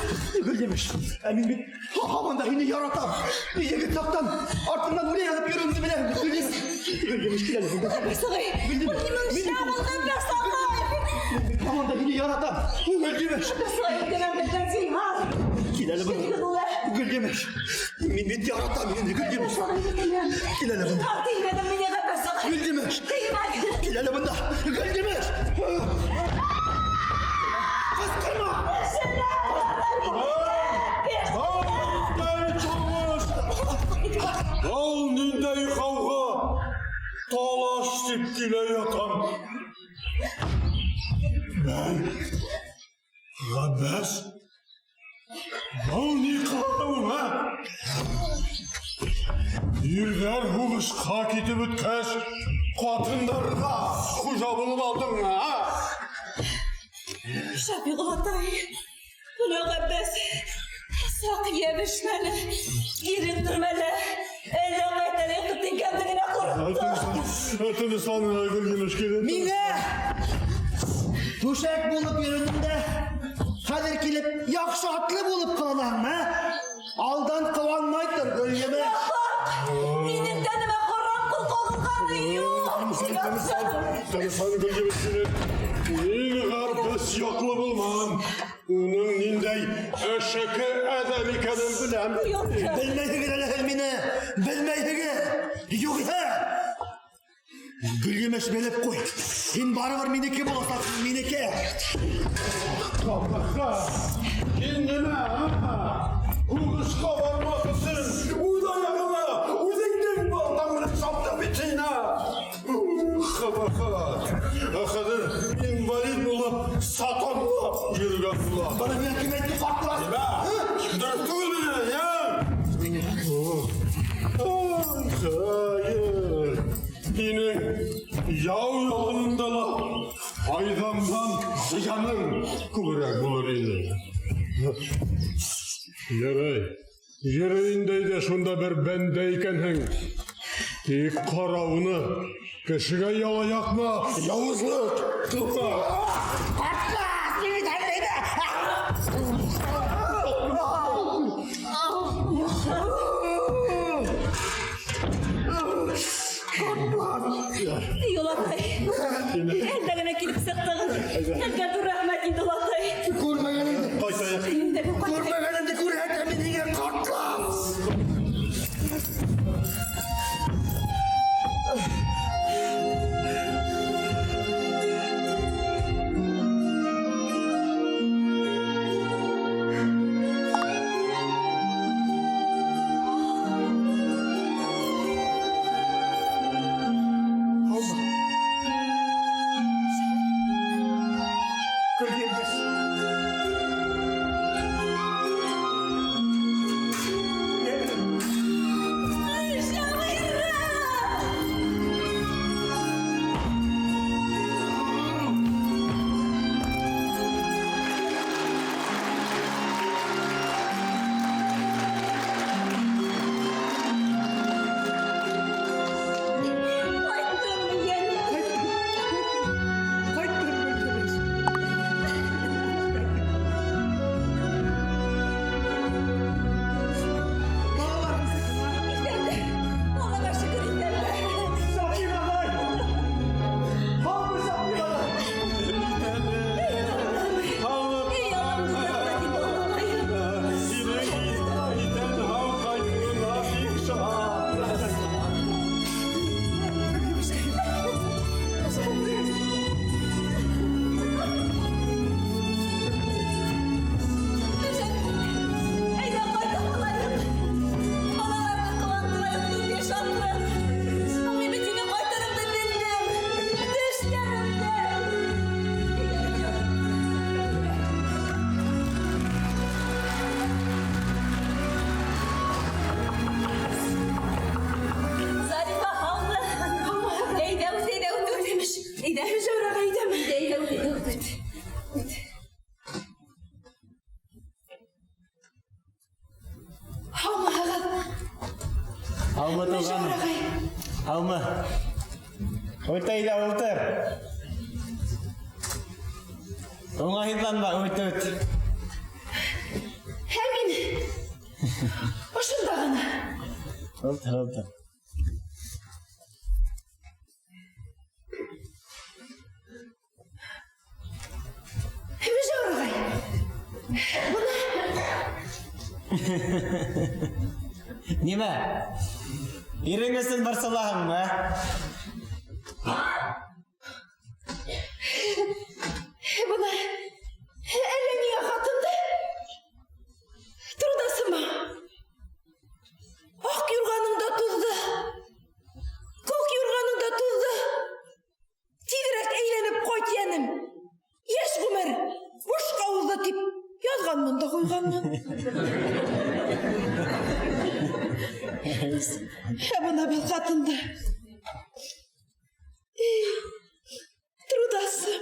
Гөлйемеш, ә мин бит һаман да һине яратам. Егет саҡтан артыңнан үлә яҙып йөрөүемде беләм. Гөлйемеш, Гөлйемеш, кил әле. Ғәббәс ағай, нимә эшләп ул Ғәббәс ағай? Мин бит һаман да һине яратам. Гөлйемеш. Ғәббәс ағай, үткәнем беҙҙән зинһар. Кил әле бында. Гөлйемеш, мин бит яратам һине, Гөлйемеш. Кил әле бында. Зинһар теймәдең миңә, Ғәббәс ағай. Гөлйемеш. Теймәгеҙ. Кил әле бында. Гөлйемеш. Ҡысҡырма. Ал ниндәй ҡауға, талаш тип килә ятам. Бәй, Ғәббәс, был ни ҡыланыуың, ә? Ирҙәр һуғышҡа китеп бөткәс, ҡатындарға хужа булып алдың, ә? Шәфиғ олатай, бына Ғәббәс, саҡ йәбешмәне, ирен төрмәлә. Әллә ҡайтар йоҡо тиңкәмдегенә ҡурҡтым. Тыныслан, Гөлйемеш килен. Миңә түшәк булып йөрөнөң дә, хәҙер килеп яҡшы атлы булып ҡыланаһың, ә? Алдан ҡыуанмай тор, Гөлйемеш. Минең тәнемә ҡарам ҡул ҡағылғаны юҡ. Тыныслан, Гөлйемеш килен. Мин Ғаббас яҡлы булмам. Уның ниндәй әшәке әҙәм икәнен беләм. Белмәйһегеҙ әле һеҙ мине, белмәйһегеҙ. Юғиһә, Гөлйемеш, белеп ҡуй. Һин барыбер минеке буласаҡһың, минеке. Ҡабахат, һин нимә, а? Һуғышҡа бармаҫ өсөн үҙ аяғыңа үҙеңдең балтаң менән саптың бит һин, а? Ҡабахат, ә хәҙер инвалид булып, сатанлап йөрөгән була. Быны миңә кем әйтте, ҡартлас? Нимә? Дөрөҫ түгелме ни, ә? Хәйер, һинең яу яланында ла файҙаңдан зыяның күберәк булыр ине. Ярай, ерендәй ҙә шунда бер бәндә икәнһең. Тик ҡара уны, кешегә яла яҡма, яуызлыҡ ҡылма. Ҡартлас, мине тәнләйҙе. Олатай, әлдә генә килеп сыҡтығыҙ. Һеҙгә ҙур рәхмәт инде, олатай. Күрмәгәнеңде, Ҡайтайыҡ. күрмәгәнеңде күрһәтәм мин һиңә, ҡартлас. Гөлйемеш. Ҡайттыңмы, йәнем? Ҡайттым, Гөлйемеш. Балаларым Иҫәндер. Аллаға шөкөр, иҫәндер. Сафин ағай! Һаумы, Сафин ағай? Эй, Аллам, ҙур рәхмәт инде, олатай. Һинең иҫән-һау ҡайтыуыңа бик шат. Әйҙә ҡайтып алайыҡ. Балаларҙы ҡыуандырайыҡ, мин дә шатлыҡ. Мин бит һине ҡайтырымды белдем. Төштәремдә. Зарифа, һаумы? Әйҙә, үт, әйҙә, үт, үт. Әйҙә. Мөжәүер ағай, әйҙәме? Әйҙә, әйҙә, үт, әйҙә, үт, үт. Һаумыһығыҙ? Һаумы, Мөжәүер туғаным. ағай. Һаумы. Үт әйҙә, ултыр. Уңайһыҙланма, үт, үт. Ә мин ошонда ғына. Ултыр, ултыр. Мөжәүер ағай, бына Нимә? Ирең өсөн борсолаһыңмы, ә? Бына әллә ниңә хатынды Трудасыма. Аҡ юрғаның да туҙҙы, күк юрғаның да туҙҙы. Тиҙерәк әйләнеп ҡайт, йәнем. Йәш ғүмер бушҡа уҙҙы тип яҙғанмын да ҡуйғанмын. Ә бына был ҡатынды. Эй, Трудасы.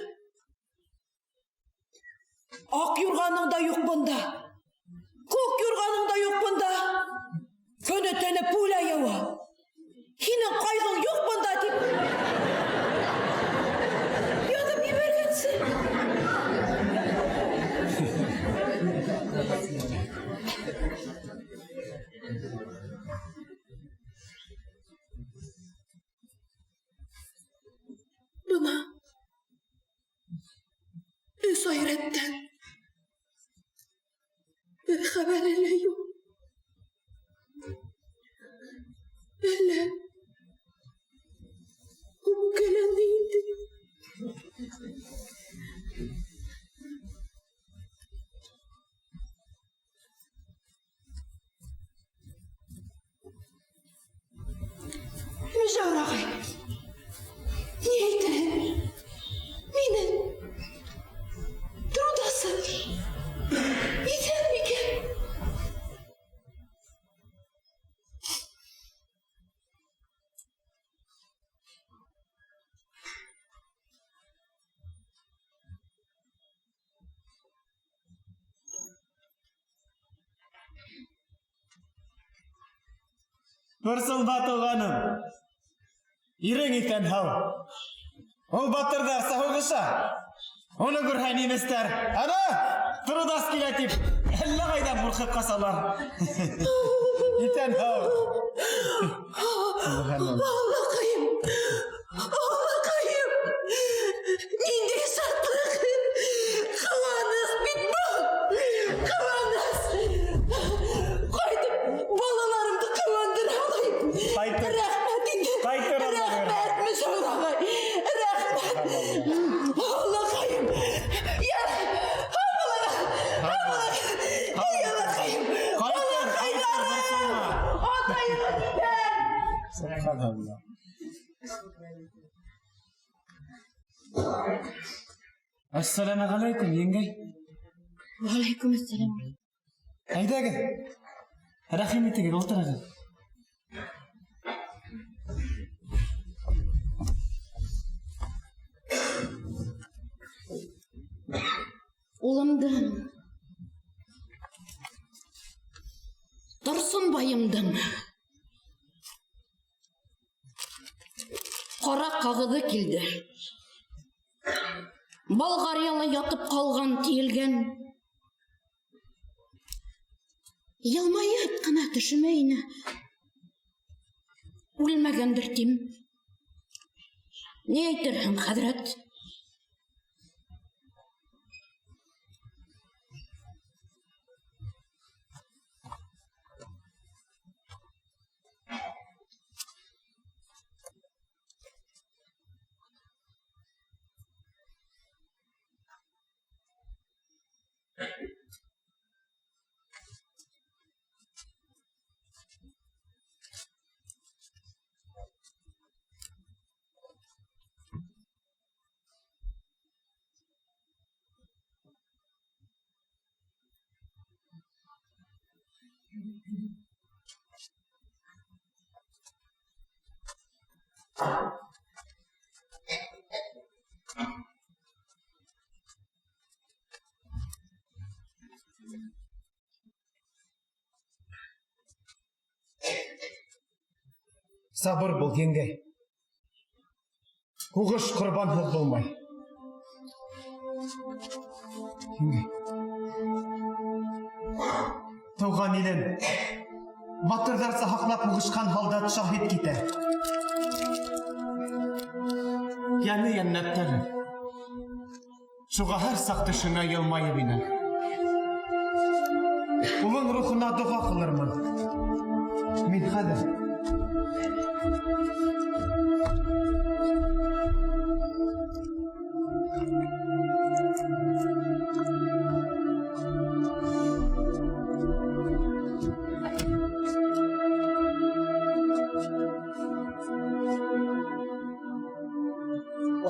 Аҡ юрғаның да юҡ бында. Күк юрғаның да юҡ бында. Көнө төнө пуля яуа. Һинең ҡайғың юҡ бында тип яҙып ебәргәнсе. Бына 3 ай рәттән бер хәбәре лә юҡ. Әллә үпкәләнде инде. Мөжәүер ағай, ни әйтерһең? Минең Трудасы иҫән микән? Борсолма, туғаным. Ирең иҫән һау. Ул батырҙарса һуғыша. Уны күрһә немецтәр, ана, Трудас килә тип, әллә ҡайҙан ҡурҡып ҡасалар. Иҫән һау. Аллаҡайым, Аллаҡайым, ниндәй шатлыҡ! Ҡыуаныс бит был, ҡыуаныс! Ҡайтып балаларымды ҡыуандыра алайым. Ҡайтыр. Рәхмәт инде. Ҡайтыр, Алла Рәхмәт, Мөжәүер ағай. Рәхмәт. Аллаҡайым. Я, һау булығыҙ, һау булығыҙ. Эй, Аллаҡайым. Ҡайтыр, ҡайтыр, борсолма. Атайығыҙ иҫән. Субханалла. Ассаламу алейкум, еңгәй. Валейкум ассалам. Әйҙәгеҙ, рәхим итегеҙ, ултырығыҙ. Улымдың, Торсонбайымдың ҡара ҡағыҙы килде. Болгарияла ятып ҡалған тиелгән. Йылмайып ҡына төшөмә инә. Үлмәгәндер тим. Ни әйтерһең, хәҙрәт? Сабыр бул, еңгәй. Һуғыш ҡорбанһыҙ булмай. Еңгәй. Тыуған илен батырҙарса һаҡлап һуғышҡан һалдат шаһит китә. Йәне йәннәттәлер. Шуға һәр саҡ төшөңә йылмайып инә. Улың рухына доға ҡылырмын. Мин хәҙер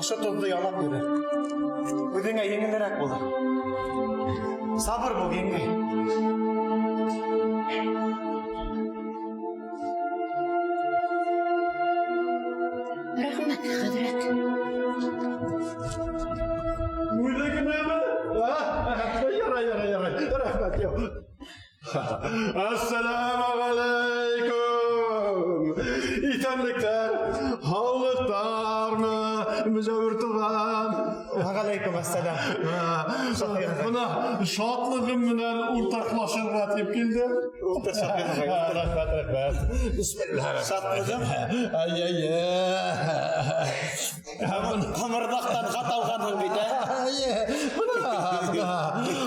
Ошо тоҙҙо ялап йөрө. Үҙеңә еңелерәк булыр. Сабыр бул, еңгәй. Рәхмәт, хәҙрәт. Үҙе генәме? Ярай, ярай, ярай. Рәхмәт, юҡ. Ассаламу алейкум. Иҫәнлектәр, һаулыҡтармы, Мөжәүер туған? Вәғәләйкүм әссәләм. Бына шатлығым менән уртаҡлашырға тип килдем. Ултыр, Шафиғ ағай, ултыр. Рәхмәт, рәхмәт. Бисмиллаһ. Шатлығым? Ай, ай, ай. Ҡымырҙаҡтан хат алғанһың бит, ә? Әйе, бына, бына.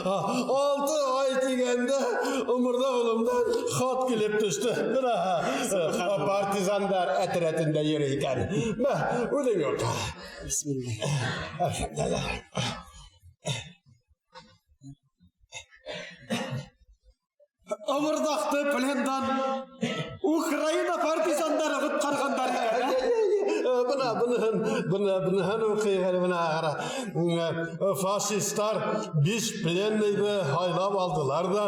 6 ай тигәндә Оморҙаҡ улымдан хат килеп төштө. Бына, партизандар отрядында йөрөй икән. Мә, үҙең уҡы. Бисмилла. Әлхәмдүлилләһ. Оморҙаҡты плендан Украина партизандары ҡотҡарғандар икән, ә? Бына, быныһын, бына, быныһын уҡыйыҡ әле, бына, ҡара. Фашисттар 5 пленныйҙы һайлап алдылар ҙа,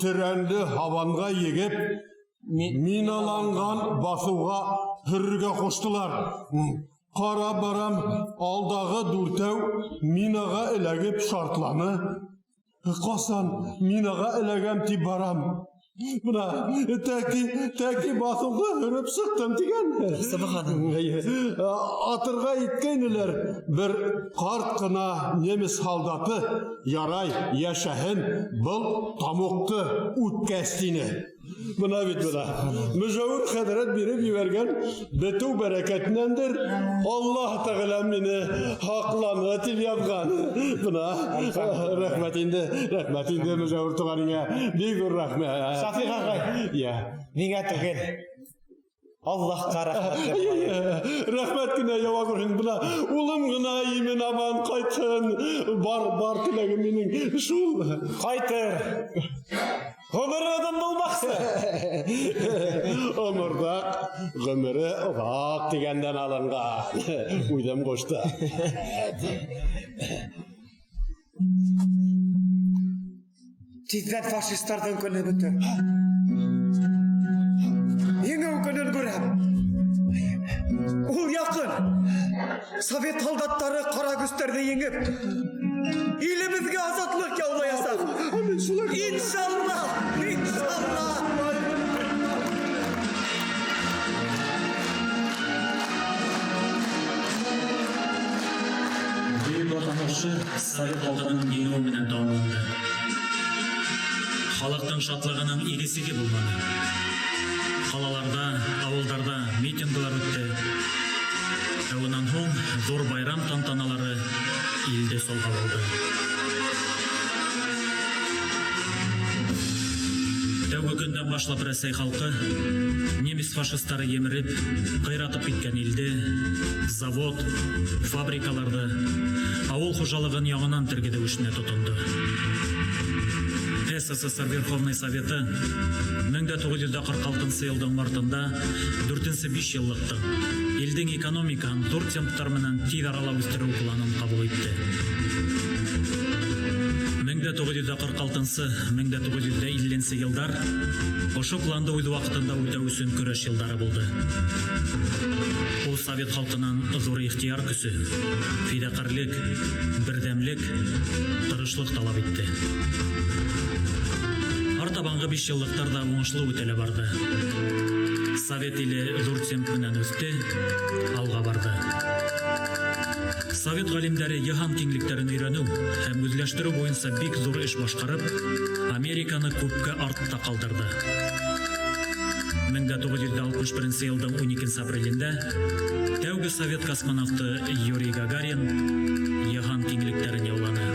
төрәнле һабанға егеп, миналанған баҫыуға һөрөргә ҡуштылар. Ҡарап барам, алдағы 4 минаға эләгеп шартланы. Ҡасан минаға эләгәм тип барам. Бына, тәки баҫыуға һөрөп сыҡтым тигән. Субханалла. Атырға иткәйнеләр, бер ҡарт ҡына немец һалдаты, ярай, йәшәһен, был тамуҡты үткәс тине. Бына бит бына. Мөжәүер хәҙрәт биреп ебәргән бөтөү бәрәкәтенәндер Аллаһ Тәғәлә мине һаҡланы тип яҙған. Бына, рәхмәт инде, рәхмәт инде Мөжәүер туғаныңа. Бик ҙур рәхмәт. Шафиғ ағай. Йә. Миңә түгел. Аллаһҡа рәхмәт. Рәхмәт кенә яуа күрһен. Бына улым ғына имен аман ҡайтһын. Бар теләгем минең шул. Ҡайтыр. Ғүмере оҙон булмаҡсы. Оморҙаҡ ғүмере оҙаҡ тигәндән алынған. Үҙем ҡушты. Тиҙҙән фашистарҙың көнө бөтөр. Еңеү көнөн күрәм. Ул яҡын. Совет һалдаттары ҡара көстәрҙе еңеп, илебеҙгә азатлыҡ яулаясаҡ. Иншаллаһ, иншаллаһ. Бөйөк Ватан һуғышы Совет халҡының еңеүе менән тамамланды. Халыҡтың шатлығының иге-сиге булманы. Ҡалаларҙа, ауылдарҙа митинглар үтте. Ә унан һуң ҙур байрам тантаналары илде солғап алды. Тәүге көндән башлап Рәсәй халҡы немец фашистары емереп, ҡыйратып киткән илде, завод, фабрикаларҙы, ауыл хужалығын яңынан тергеҙеү эшенә тотондо. СССР Верховный Советы 1946 йылдың мартында дүртенсе биш йыллыҡтың илдең экономикаһын ҙур темптар менән тиҙ арала үҫтереү планын ҡабул итте. 1946, 1950 йылдар ошо планды үҙ ваҡытында үтәү өсөн көрәш йылдары булды. Ул совет халҡынан ҙур ихтыяр көсө, фиҙаҡәрлек, берҙәмлек, тырышлыҡ талап итте. Артабанғы биш йыллыҡтар ҙа уңышлы үтә лә барҙы. Совет иле ҙур темп менән үҫте, алға барҙы. Совет ғалимдәре йыһан киңлектәрен өйрәнеү һәм үҙләштереү буйынса бик ҙур эш башҡарып, Американы күпкә артта ҡалдырҙы. 1961 йылдың 12 апрелендә тәүге совет космонавты Юрий Гагарин йыһан киңлектәрен яуланы.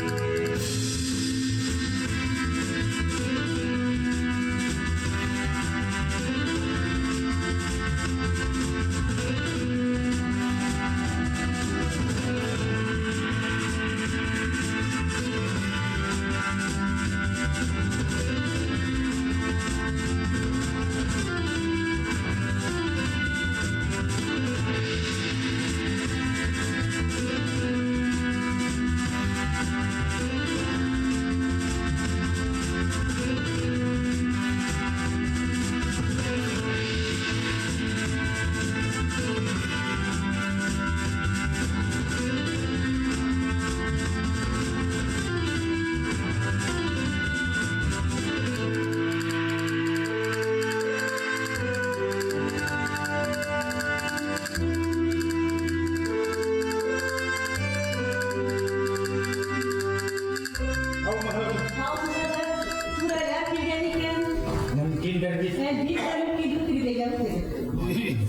Әле үтегеҙ, үтегеҙ.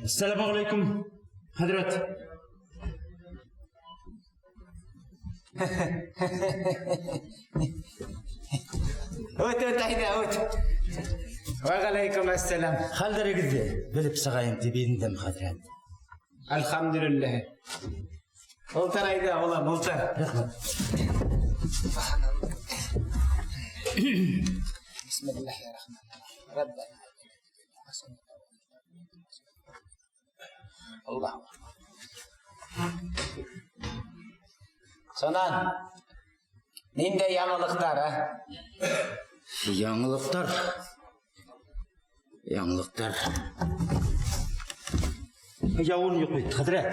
Ассаламу алейкум, хәҙрәт. Үт, үт, әйҙә, үт. Вәғәләйкүм әссәләм. Хәлдәрегеҙҙе белеп сығайым тип индем, хәҙрәт. Әлхәмдүлилләһ. Ултыр әйҙә, улым, ултыр. Рәхмәт. Бисмиллаһир-рахманир-рахим. Раббана Аллаһу акбар. Сонан, ниндәй яңылыҡтар, ә? Яңылыҡтар. Яңылыҡтар. Яуын юҡ бит, хәҙрәт.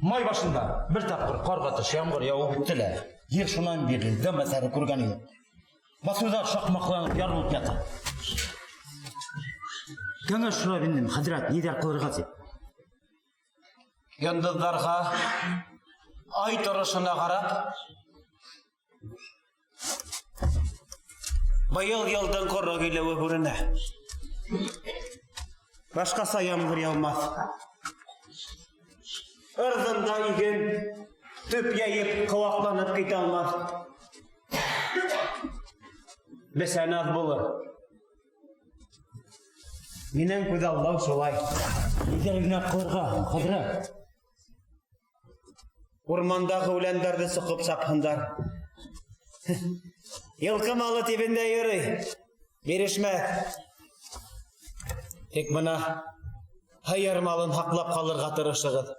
Май башында бер тапҡыр ҡар ҡатыш ямғыр яуып үтте лә, ер шунан бирле дым әҫәре күргәне юҡ. Баҫыуҙар шаҡмаҡланып ярылып ята. Кәңәш һорап индем, хәҙрәт, ниҙәр ҡылырға тип. Йондоҙҙарға, ай торошона ҡарап, быйыл йылдың ҡоро килеүе күренә. Башҡаса ямғыр яумаҫ. Ырҙында иген төп йәйеп ҡыуаҡланып китә алмаҫ. Бесән аҙ булыр. Минең күҙаллау шулай. Ниҙәр генә ҡылырға, хәҙрәт? Урмандағы үләндәрҙе соҡоп сапһындар. Йылҡы малы тибендә йөрөй, бирешмәҫ. Тик бына һыйыр малын һаҡлап ҡалырға тырышығыҙ.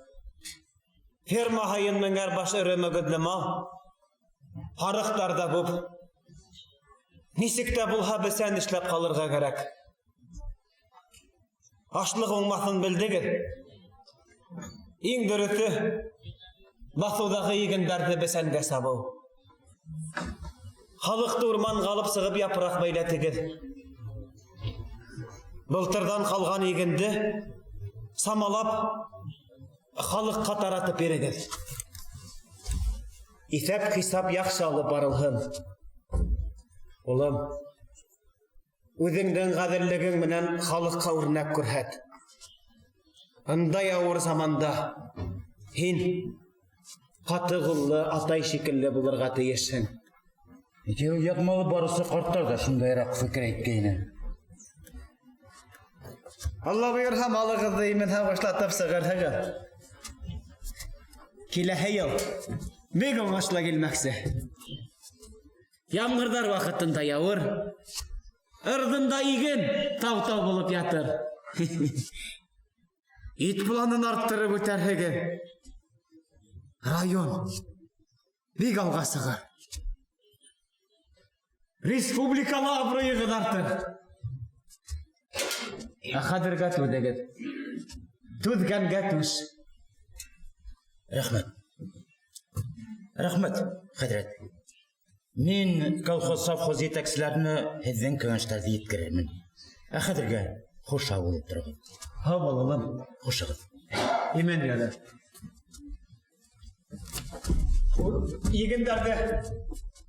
Ферма һайын меңәр баш эре мөгөҙлө мал, һарыҡтар ҙа күп. Нисек тә булһа бесән эшләп ҡалырға кәрәк. Ашлыҡ уңмаҫын белдегеҙ. Иң дөрөҫө баҫыуҙағы игендәрҙе бесәнгә сабыу. Халыҡты урманға алып сығып япраҡ бәйләтегеҙ. Былтырҙан ҡалған игенде самалап халыҡҡа таратып бирегеҙ. Иҫәп-хисап яҡшы алып барылһын. Улым, үҙеңдең ғәҙеллегең менән халыҡҡа үрнәк күрһәт. Ындай ауыр заманда һин ҡаты ҡуллы атай шикелле булырға тейешһең. Икәү яҡмалы барыусы ҡарттар ҙа шундайыраҡ фекер әйткәйне. Алла бойорһа, малығыҙҙы имен һау башлатып сығырһығыҙ. Киләһе йыл бик уңышлы килмәксе. Ямғырҙар ваҡытында яуыр, ырҙында иген тау-тау булып ятыр. Ит планын арттырып үтәрһегеҙ. Район бик алға сығыр. Республикала абруйығыҙ артыр. Ә хәҙергә түҙегеҙ. Түҙгәнгә түш. Рәхмәт. Рәхмәт, хәҙрәт. Мин колхоз, совхоз етәкселәренә һеҙҙең кәңәштәрҙе еткерермен. Ә хәҙергә хуш һау булып тороғоҙ. Һау бул, улым. Хушығыҙ. Имен йөрө. Игендәрҙе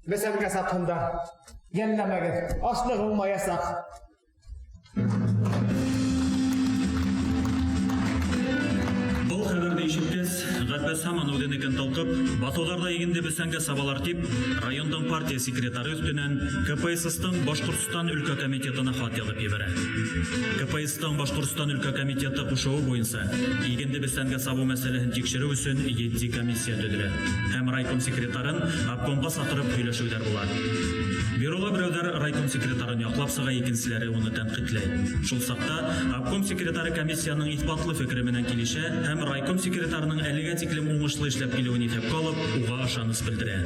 бесәнгә сапһындар. Йәлләмәгеҙ, ашлыҡ булмаясаҡ. Был хәбәрҙе ишеткәс, Ғәббәс һаман үҙенекен талҡып, баҫыуҙарҙа игенде бесәнгә сабалар тип, райондың партия секретары өҫтөнән КПССтың Башҡортостан өлкә комитетына хат яҙып ебәрә. КПССтың Башҡортостан өлкә комитеты ҡушыуы буйынса игенде бесәнгә сабыу мәсьәләһен тикшереү өсөн етди комиссия төҙөлә һәм райком секретарын обкомға саҡырып һөйләшеүҙәр була. Бюрола берәүҙәр райком секретарын яҡлап сыға, икенселәре уны тәнҡитләй. Шул саҡта обком секретары комиссияның иҫбатлы фекере менән килешә һәм райком секретарының әлегә тиклем уңышлы эшләп килеүен иҫәпкә алып, уға ышаныс белдерә.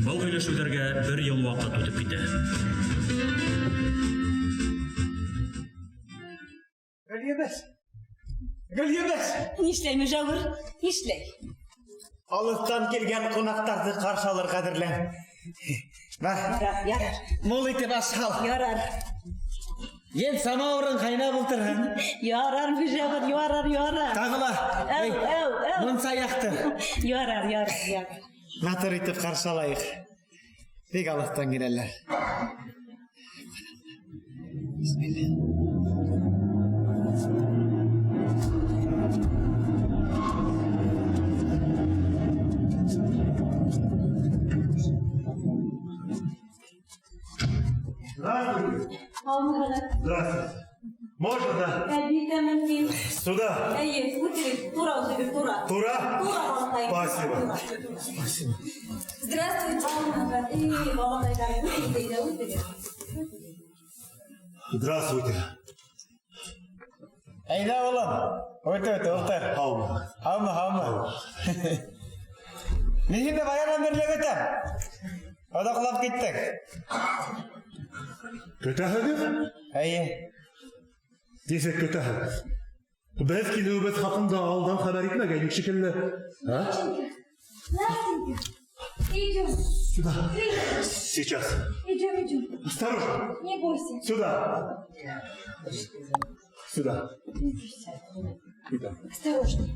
Был һөйләшеүҙәргә бер йыл ваҡыт үтеп китә. Гөлйемеш! Гөлйемеш! Нишләй, Мөжәүер? Нишләй? Алыҫтан килгән ҡунаҡтарҙы ҡаршы алырға әҙерлән. Бар. Ярар. Мул итеп аш һал. Ярар. Ен самауырың ҡайнап ултырһын. Ярар, Мөжәүер, ярар, ярар. Тағы ла. Әү, әү, әү. Мунса яҡты. Ярар, ярар, ярар. Матур итеп ҡаршы алайыҡ. Бик алыҫтан киләләр. Бисмилла. Здравствуйте. Һаумыһығыҙ. Здравствуйте. Можно, да? Әлбиттә мөмкин. Сюда. Әйе, үтегеҙ, тура үтегеҙ, тура. Тура? Тура, балаҡайым. Спасибо. Спасибо. Здравствуйте. Һаумыһығыҙ. Эй, балаҡайҙар, үтегеҙ, әйҙә, үтегеҙ. Здравствуйте. Әйҙә, улым. Үт, үт, ултыр. Һаумы. Һаумы, һаумы. Мин һине баянан бирле көтәм. Оҙаҡлап киттең. Көтәһегеҙ? Әйе. Нисек көтәһегеҙ? Беҙ килеүебеҙ хаҡында алдан хәбәр итмәгәйнек шикелле. А? Настенька, идем. Сюда. Идем. Сейчас. Идем, идем. Осторожно. Не бойся. Сюда. Сюда. Не бойся. Идем. Осторожно.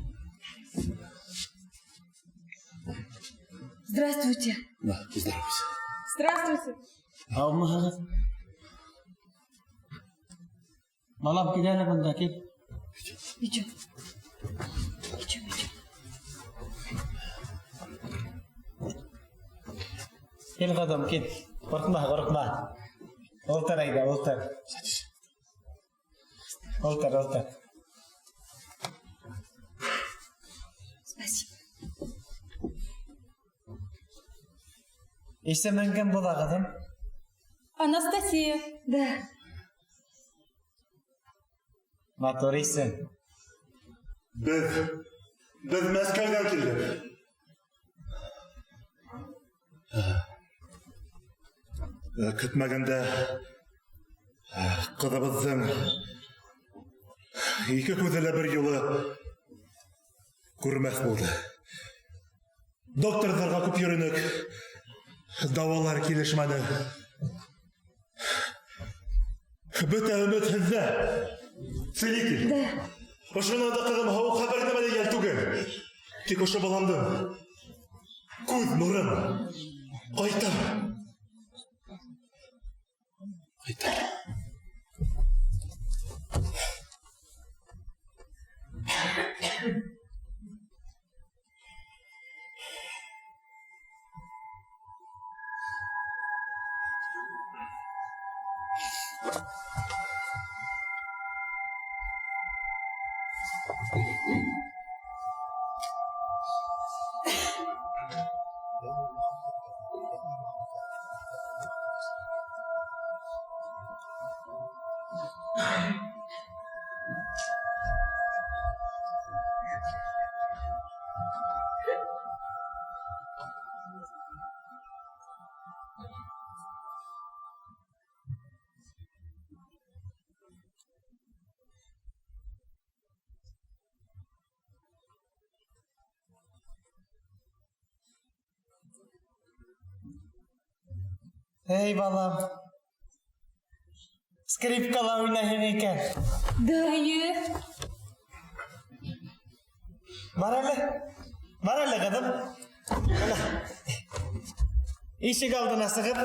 Здравствуйте. На, поздоровайся. Здравствуйте. Һаумыһығыҙ. Балам, кил әле бында, кил. Идем. Идем, идем. Кил, ҡыҙым, кил. Ҡурҡма, ҡурҡма. Ултыр әйҙә, ултыр. Ултыр, ултыр. Спасибо. Исемең кем була, ҡыҙым? Анастасия. Да. Матур исем. Беҙ Мәскәүҙән килдек. Көтмәгәндә ҡыҙыбыҙҙың ике күҙе лә бер юлы күрмәҫ булды. Докторҙарға күп йөрөнөк, дауалар килешмәне. Бөтә өмөт һеҙҙә, целитель. Да. Ошонан да ҡыҙым һауыҡ хәбәр нәмә лә йәл түгел. Тик ошо баламдың күҙ нурын ҡайтар. Ҡайтар. Эй, балам. Скрипкала уйнайһың икән. Да, эйе. Бар әле. Бар әле, ҡыҙым. Бына. Ишек алдына сығып,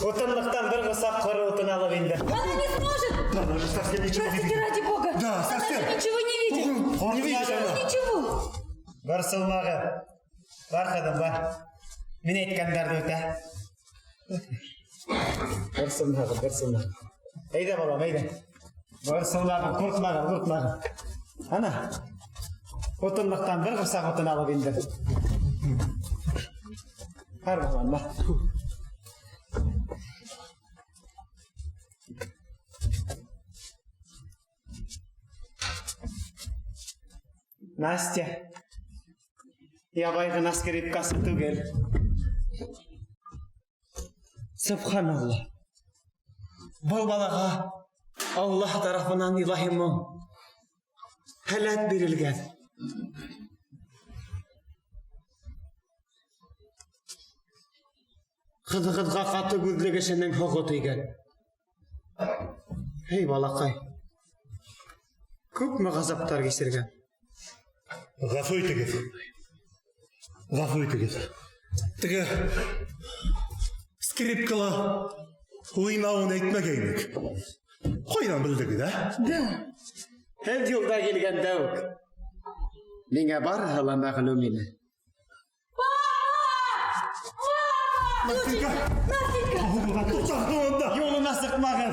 утынлыҡтан бер ҡосаҡ ҡоро утын алып инде. Она не сможет. Да, она же совсем ничего не Простите, видит. ради бога. Да, Она совсем. же ничего не видит. Не видит она. Ничего. Борсолмағыҙ. Бар, ҡыҙым, бар. Мин әйткәндәрҙе үтә. Борсолмағыҙ, борсолмағыҙ. Әйҙә, балам, әйҙә. Борсолмағыҙ, ҡурҡмағыҙ, ҡурҡмағыҙ. Ана, утынлыҡтан бер ҡосаҡ утын алып инде. Бар, балам, бар. Настя, ябай ғына скрипкасы түгел. Субханалла. Был балаға Аллаһ тарафынан илаһи моң, һәләт бирелгән. Ҡыҙығыҙға ҡаты күҙле кешенең һоғо тейгән. Эй, балаҡай, күпме ғазаптар кисергән. Ғәфү итегеҙ. Ғәфү итегеҙ. Теге Скрипкала уйнауын әйтмәгәйнек. Ҡайҙан белдегеҙ, ә? Да. Һеҙ юлда килгәндә үк миңә барыһы ла мәғлүм ине. Настенька! Настенька! Туҡтағыҙ унда! Юлына сыҡмағыҙ.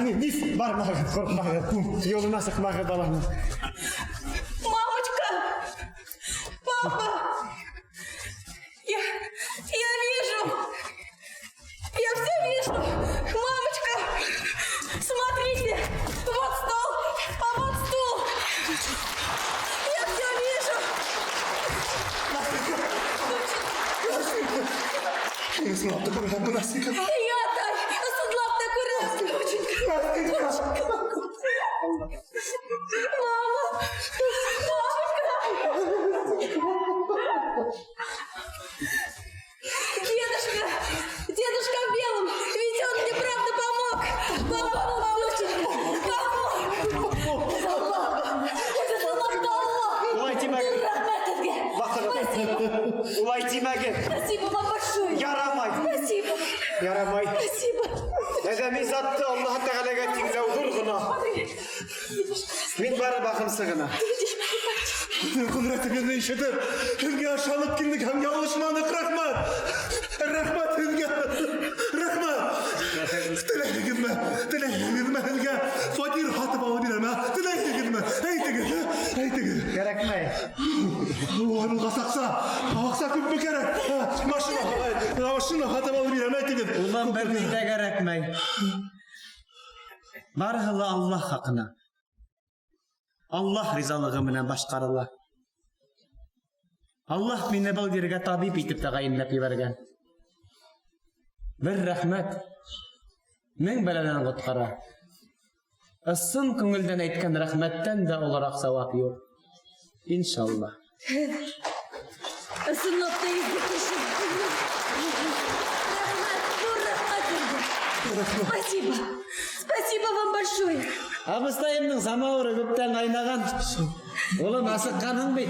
Бармағыҙ, ҡурҡмағыҙ. Юлына сыҡмағыҙ, балам. Мамочка! Папа! Я вижу! Я все вижу! Мамочка! Смотрите! Вот стол, а вот стул! Я все вижу! Ысынлап та күрәм, Настенька. Я так, ысынлап та күрәм, доченька. Мама! Мамочка! Дедушка! Дедушка в белом! Ведь он мне правда помог! Помог, мамочка! Помог! Это Аллах! Это Аллах, это Аллах! Улай тимәгеҙ. Рәхмәт һеҙгә! Спасибо! Улай тимәгеҙ. Спасибо вам большое! Ярамай. Спасибо! Ярамай. Спасибо! Әҙәми затты Аллаһ Тәғәләгә тиңләү ҙур гонаһ. Мин бары баҡымсы ғына. Ҡөҙрәтегеҙҙе ишетеп, һеҙгә ышанып килдек һәм яңылышманыҡ. Рәхмәт! Рәхмәт һеҙгә! Рәхмәт! Теләйһегеҙме? Теләйһегеҙме һеҙгә фатир һатып алып бирәм, ә? Теләйһегеҙме? Әйтегеҙ, әйтегеҙ. Кәрәкмәй. Улай булғас аҡса, аҡса күпме кәрәк? Машина, машина һатып алып бирәм, әйтегеҙ. Улым, бер ни ҙә кәрәкмәй. Барыһы ла Аллаһ хаҡына. Аллаһ ризалығы менән башҡарыла. Аллаһ мине был ергә табип итеп тәғәйенләп ебәргән. Бер рәхмәт мең бәләнән ҡотҡара. Ысын күңелдән әйткән рәхмәттән дә олораҡ сауап юҡ. Иншаллаһ. Ысынлап та изге кеше. Рәхмәт, ҙур рәхмәт һеҙгә. Спасибо. Спасибо вам большое. Абыстайымдың самауыры күптән ҡайнаған. Улым, асыҡҡанһың бит.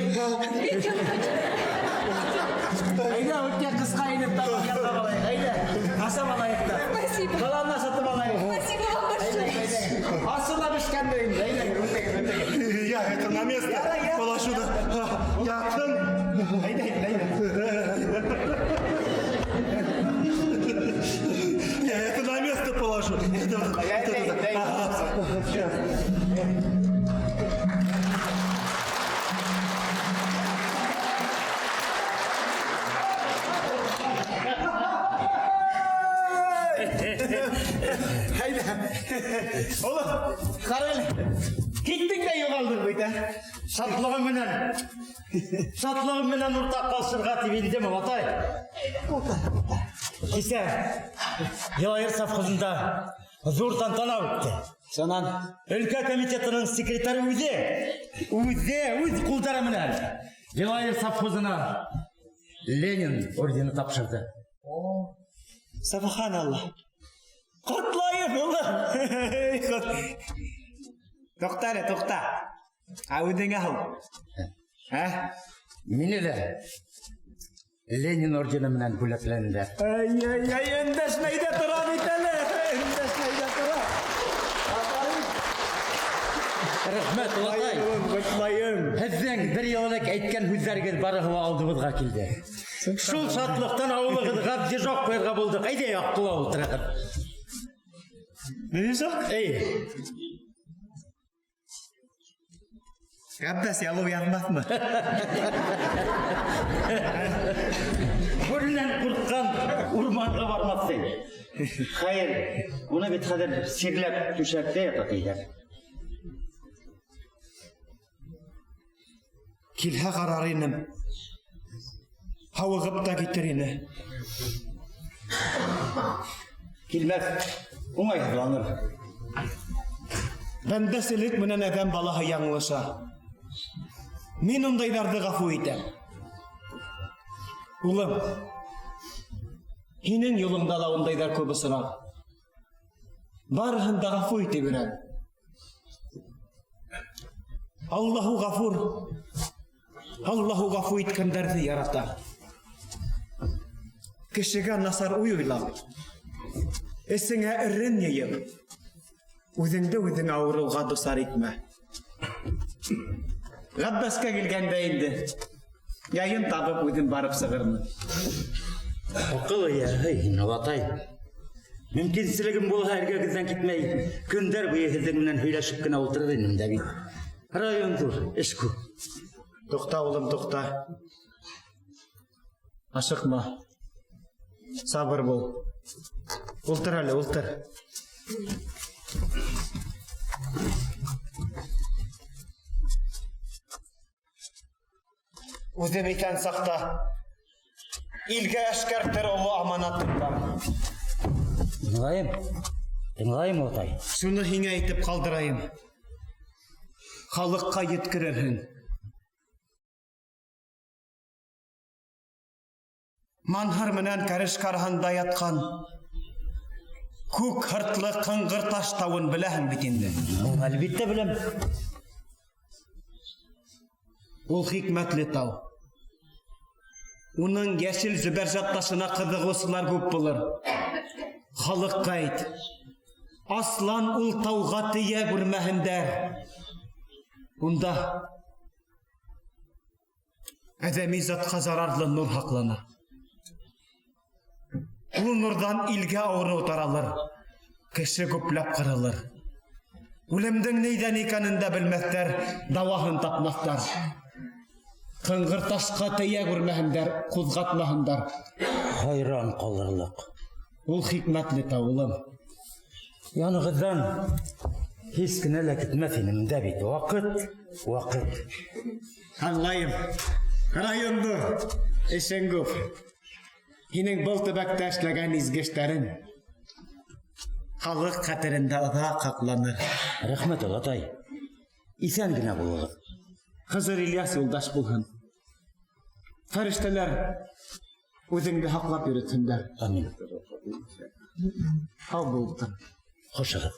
Әйҙә, үткән ҡысҡа инеп тамаҡ ялғап алайыҡ. Әйҙә, ашап алайыҡ та. Спасибо. Баланы ашатып алайыҡ. Спасибо вам большое. Асыла бешкәндер инде. Әйҙә, үтегеҙ, үтегеҙ. Я это на место положу да. Яҡын. Әйҙә, әйҙә. Я это на место положу. Это, это, сейчас. Әйҙә. Улым, ҡара әле. Киттең дә юғалдың бит, ә? Шатлығым менән уртаҡлашырға тип индем, олатай. Кисә Йылайыр совхозында ҙур тантана үтте. Шунан өлкә комитетының секретары үҙе үҙ ҡулдары менән Йылайыр совхозына Ленин ордены тапшырҙы. Субханалла. Ҡотлайым, улым. Туҡта әле, туҡта. Ә үҙеңә һуң? Ә? Мине лә Ленин ордены менән бүләкләнделәр. Ай, ай, ай, өндәшмәй ҙә тора бит әле. Өндәшмәй ҙә тора. Рәхмәт, олатай. Ҡотлайым. Һеҙҙең бер йыл элек әйткән һүҙҙәрегеҙ барыһы ла алдыбыҙға килде. Шул шатлыҡтан ауылығыҙға движок ҡуйырға булдыҡ. Әйҙә, яҡтыла ултырығыҙ. Движок? Эй. Ғәббәс ялыу яҙмаҫмы? Бүренән ҡурҡҡан урманға бармаҫ ти. Хәйер, уны бит хәҙер сирләп түшәктә ята тиҙәр. Килһә ҡарар инем. Һауығып та китер ине. Килмәҫ, уңайһыҙланыр. Бәндәселек менән әҙәм балаһы яңылыша. Мин ундайҙарҙы ғәфү итәм. Улым, һинең юлыңда ла ундайҙар күп осрар. Барыһын да ғәфү итеп өйрән. Аллаһу ғәфүр. Аллаһу ғәфү иткәндәрҙе ярата. Кешегә насар уй уйлап, Эсеңә эрен йыйып, үҙеңде үҙең ауырыуға дусар итмә. Ғәббәскә килгәндә инде, яйын табып үҙем барып сығырмын. Аҡыл эйәһе һин, олатай. Мөмкинселегем булһа, эргәгеҙҙән китмәй, көндәр буйы һеҙҙең менән һөйләшеп кенә ултырыр инем дә бит. Район ҙур, эш күп. Туҡта, улым, туҡта. Ашыҡма. Сабыр бул. Ултыр әле, ултыр. Үҙем иҫән саҡта илгә әшкәртер оло аманат тотам. Тыңлайым. Тыңлайым, олатай. Шуны һиңә әйтеп ҡалдырайым. Халыҡҡа еткерерһең. Манһыр менән Кәрешкә араһында ятҡан күк һыртлы Ҡыңғыр таш тауын беләһең бит инде. Әлбиттә беләм. Ул хикмәтле тау. Уның йәшел зөбәржәт ташына ҡыҙығыусылар күп булыр. Халыҡҡа әйт. Аслан ул тауға тейә күрмәһендәр. Унда әҙәми затҡа зарарлы нур һаҡлана. Ул нурҙан илгә ауырыу таралыр, кеше күпләп ҡырылыр. Үлемдең ниҙән икәнен дә белмәҫтәр, дауаһын тапмаҫтар. Ҡыңғыр ташҡа тейә күрмәһендәр, ҡуҙғатмаһындар. Хайран ҡалырлыҡ. Ул хикмәтле тау, улым. Янығыҙҙан һис кенә лә китмәҫ инем дә бит. Ваҡыт, ваҡыт. Аңлайым. Район ҙур, эшең күп. Һинең был төбәктә эшләгән изге эштәрең халыҡ хәтерендә оҙаҡ һаҡланыр. Рәхмәт, олатай. Иҫән генә булығыҙ. Хызыр Ильяс юлдаш булһын. Фәрештәләр үҙеңде һаҡлап йөрөтһөндәр. Амин. Һау булып тор. Хушығыҙ.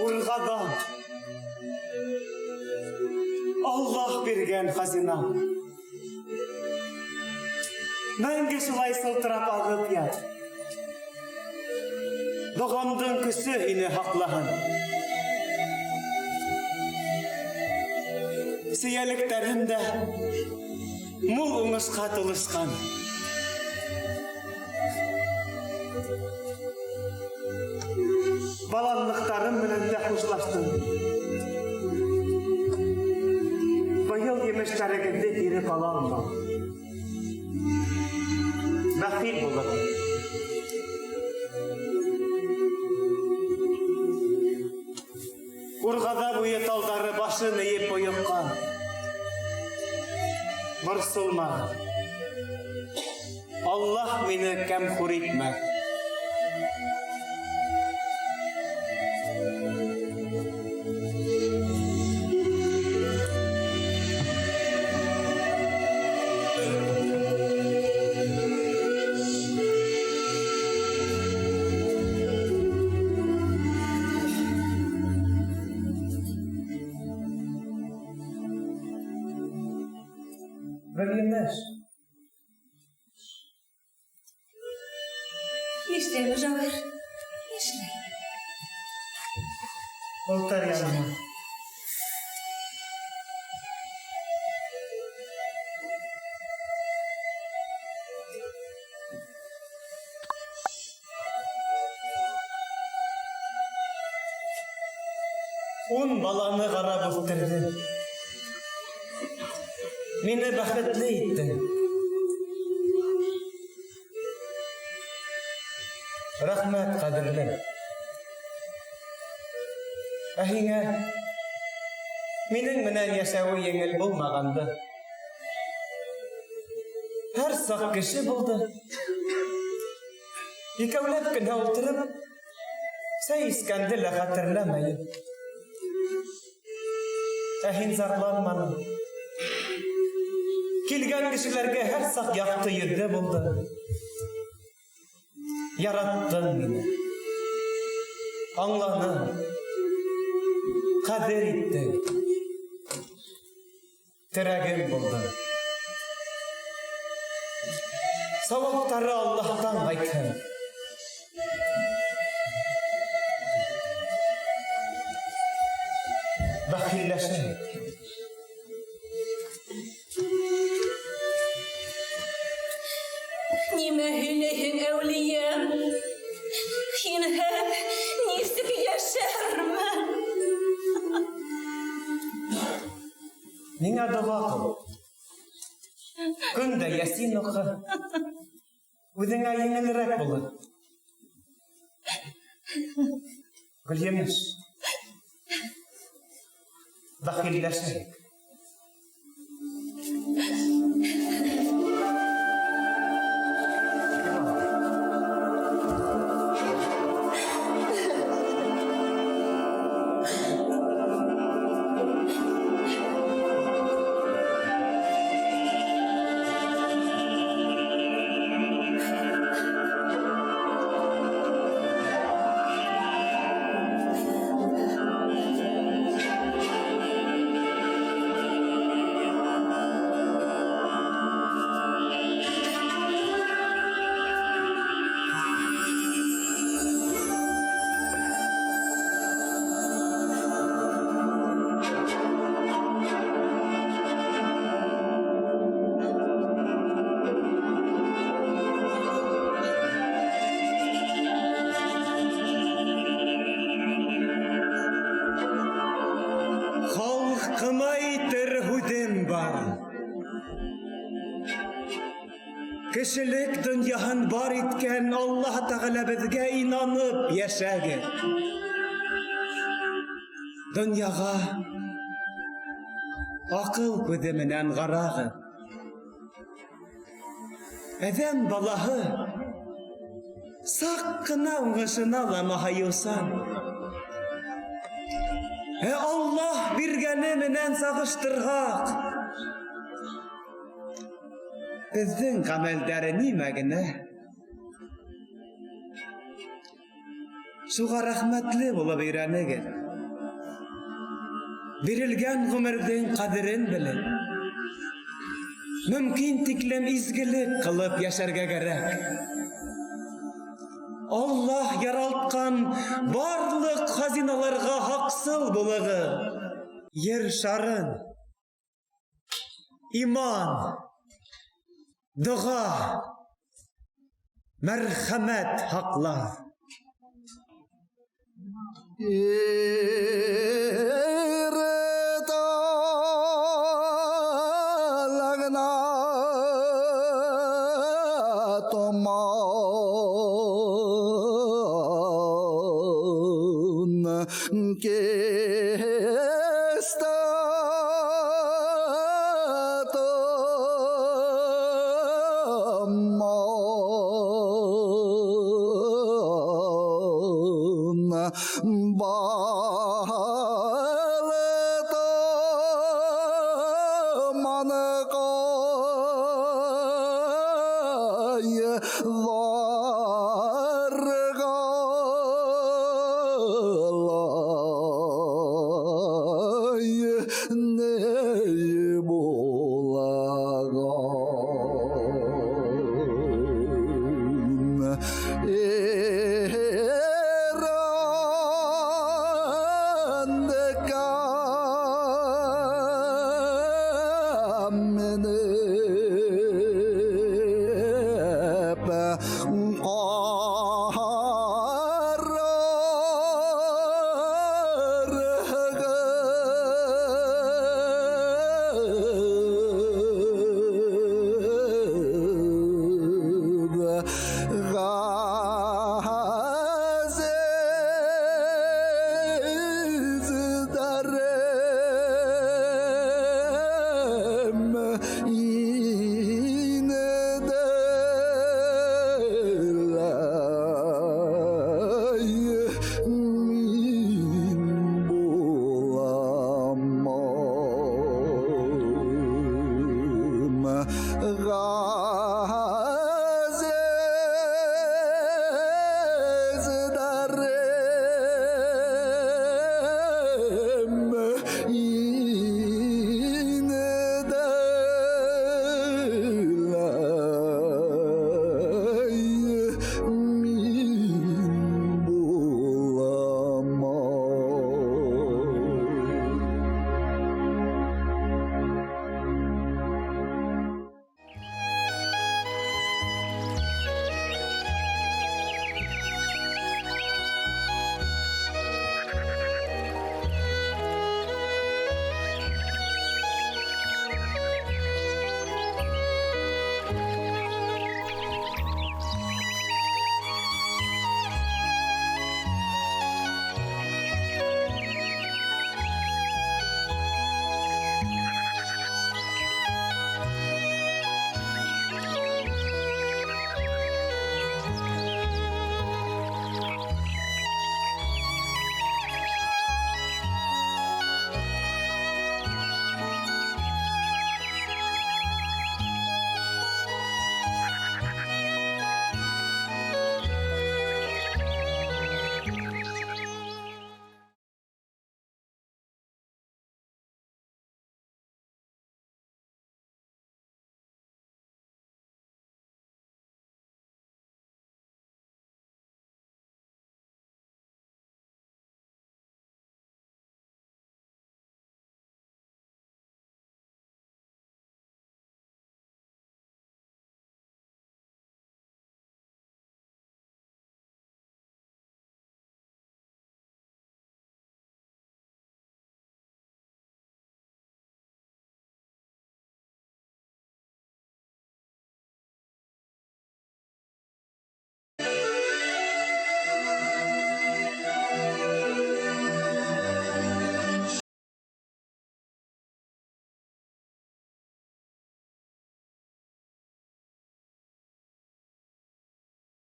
Урғаҙан. Аллаһ биргән хазина. Мәңге шулай сылтырап ағып ят. Доғамдың көсө һине һаҡлаһын. Сейәлектәрем дә, Мул уңышҡа тулышҡан. Баланлыҡтарым менән дә хушлаштым. Быйыл емештәрегеҙҙе тиреп ала алмам. Бәхил булығыҙ. Урғаҙа буйы талдары башын эйеп бойоҡҡан. Борсолмағыҙ. Аллаһ мине кәмхүр итмәҫ. Гөлйемеш. Нишләй Мөжәүер? Нишләй? Ултыр яныма. Ун баланы ҡарап үҫтерҙең. Мине бәхетле иттең. Рәхмәт, ҡәҙерлем. Ә һиңә минең менән йәшәүе еңел булмағанды. Һәр саҡ кеше булды. Икәүләп кенә ултырып, сәй эскәнде лә хәтерләмәйем. Ә һин зарланманың. Килгән кешеләргә һәр саҡ яҡты йөҙлө булдың. Яраттың мине. Аңланың. Ҡәҙер иттең. Терәгем булдың. Сауаптары Аллаһтан ҡайтһын. Бәхилләшәйек. Нимә һөйләйһең, әүлиәм? Һинһеҙ нисек йәшәрмен? Миңә доға ҡыл. Көн дә ясин уҡы. Үҙеңә еңелерәк булыр. Гөлйемеш. Бәхилләшәйек. Халҡыма әйтер һүҙем бар. Кешелек донъяһын бар иткән Аллаһ Тәғәләбеҙгә инанып йәшәгеҙ. Донъяға аҡыл күҙе менән ҡарағыҙ. Әҙәм балаһы саҡ ҡына уңышына ла маһайыусан. Ә Аллаһ биргәне менән сағыштырһаҡ, беҙҙең ғәмәлдәре нимә генә? Шуға рәхмәтле булып өйрәнегеҙ. Бирелгән ғүмерҙең ҡәҙерен белеп, мөмкин тиклем изгелек ҡылып йәшәргә кәрәк. Аллаһ яралтҡан барлыҡ хазиналарға һаҡсыл булығыҙ. Ер шарын иман, Доға, мәрхәмәт һаҡлар.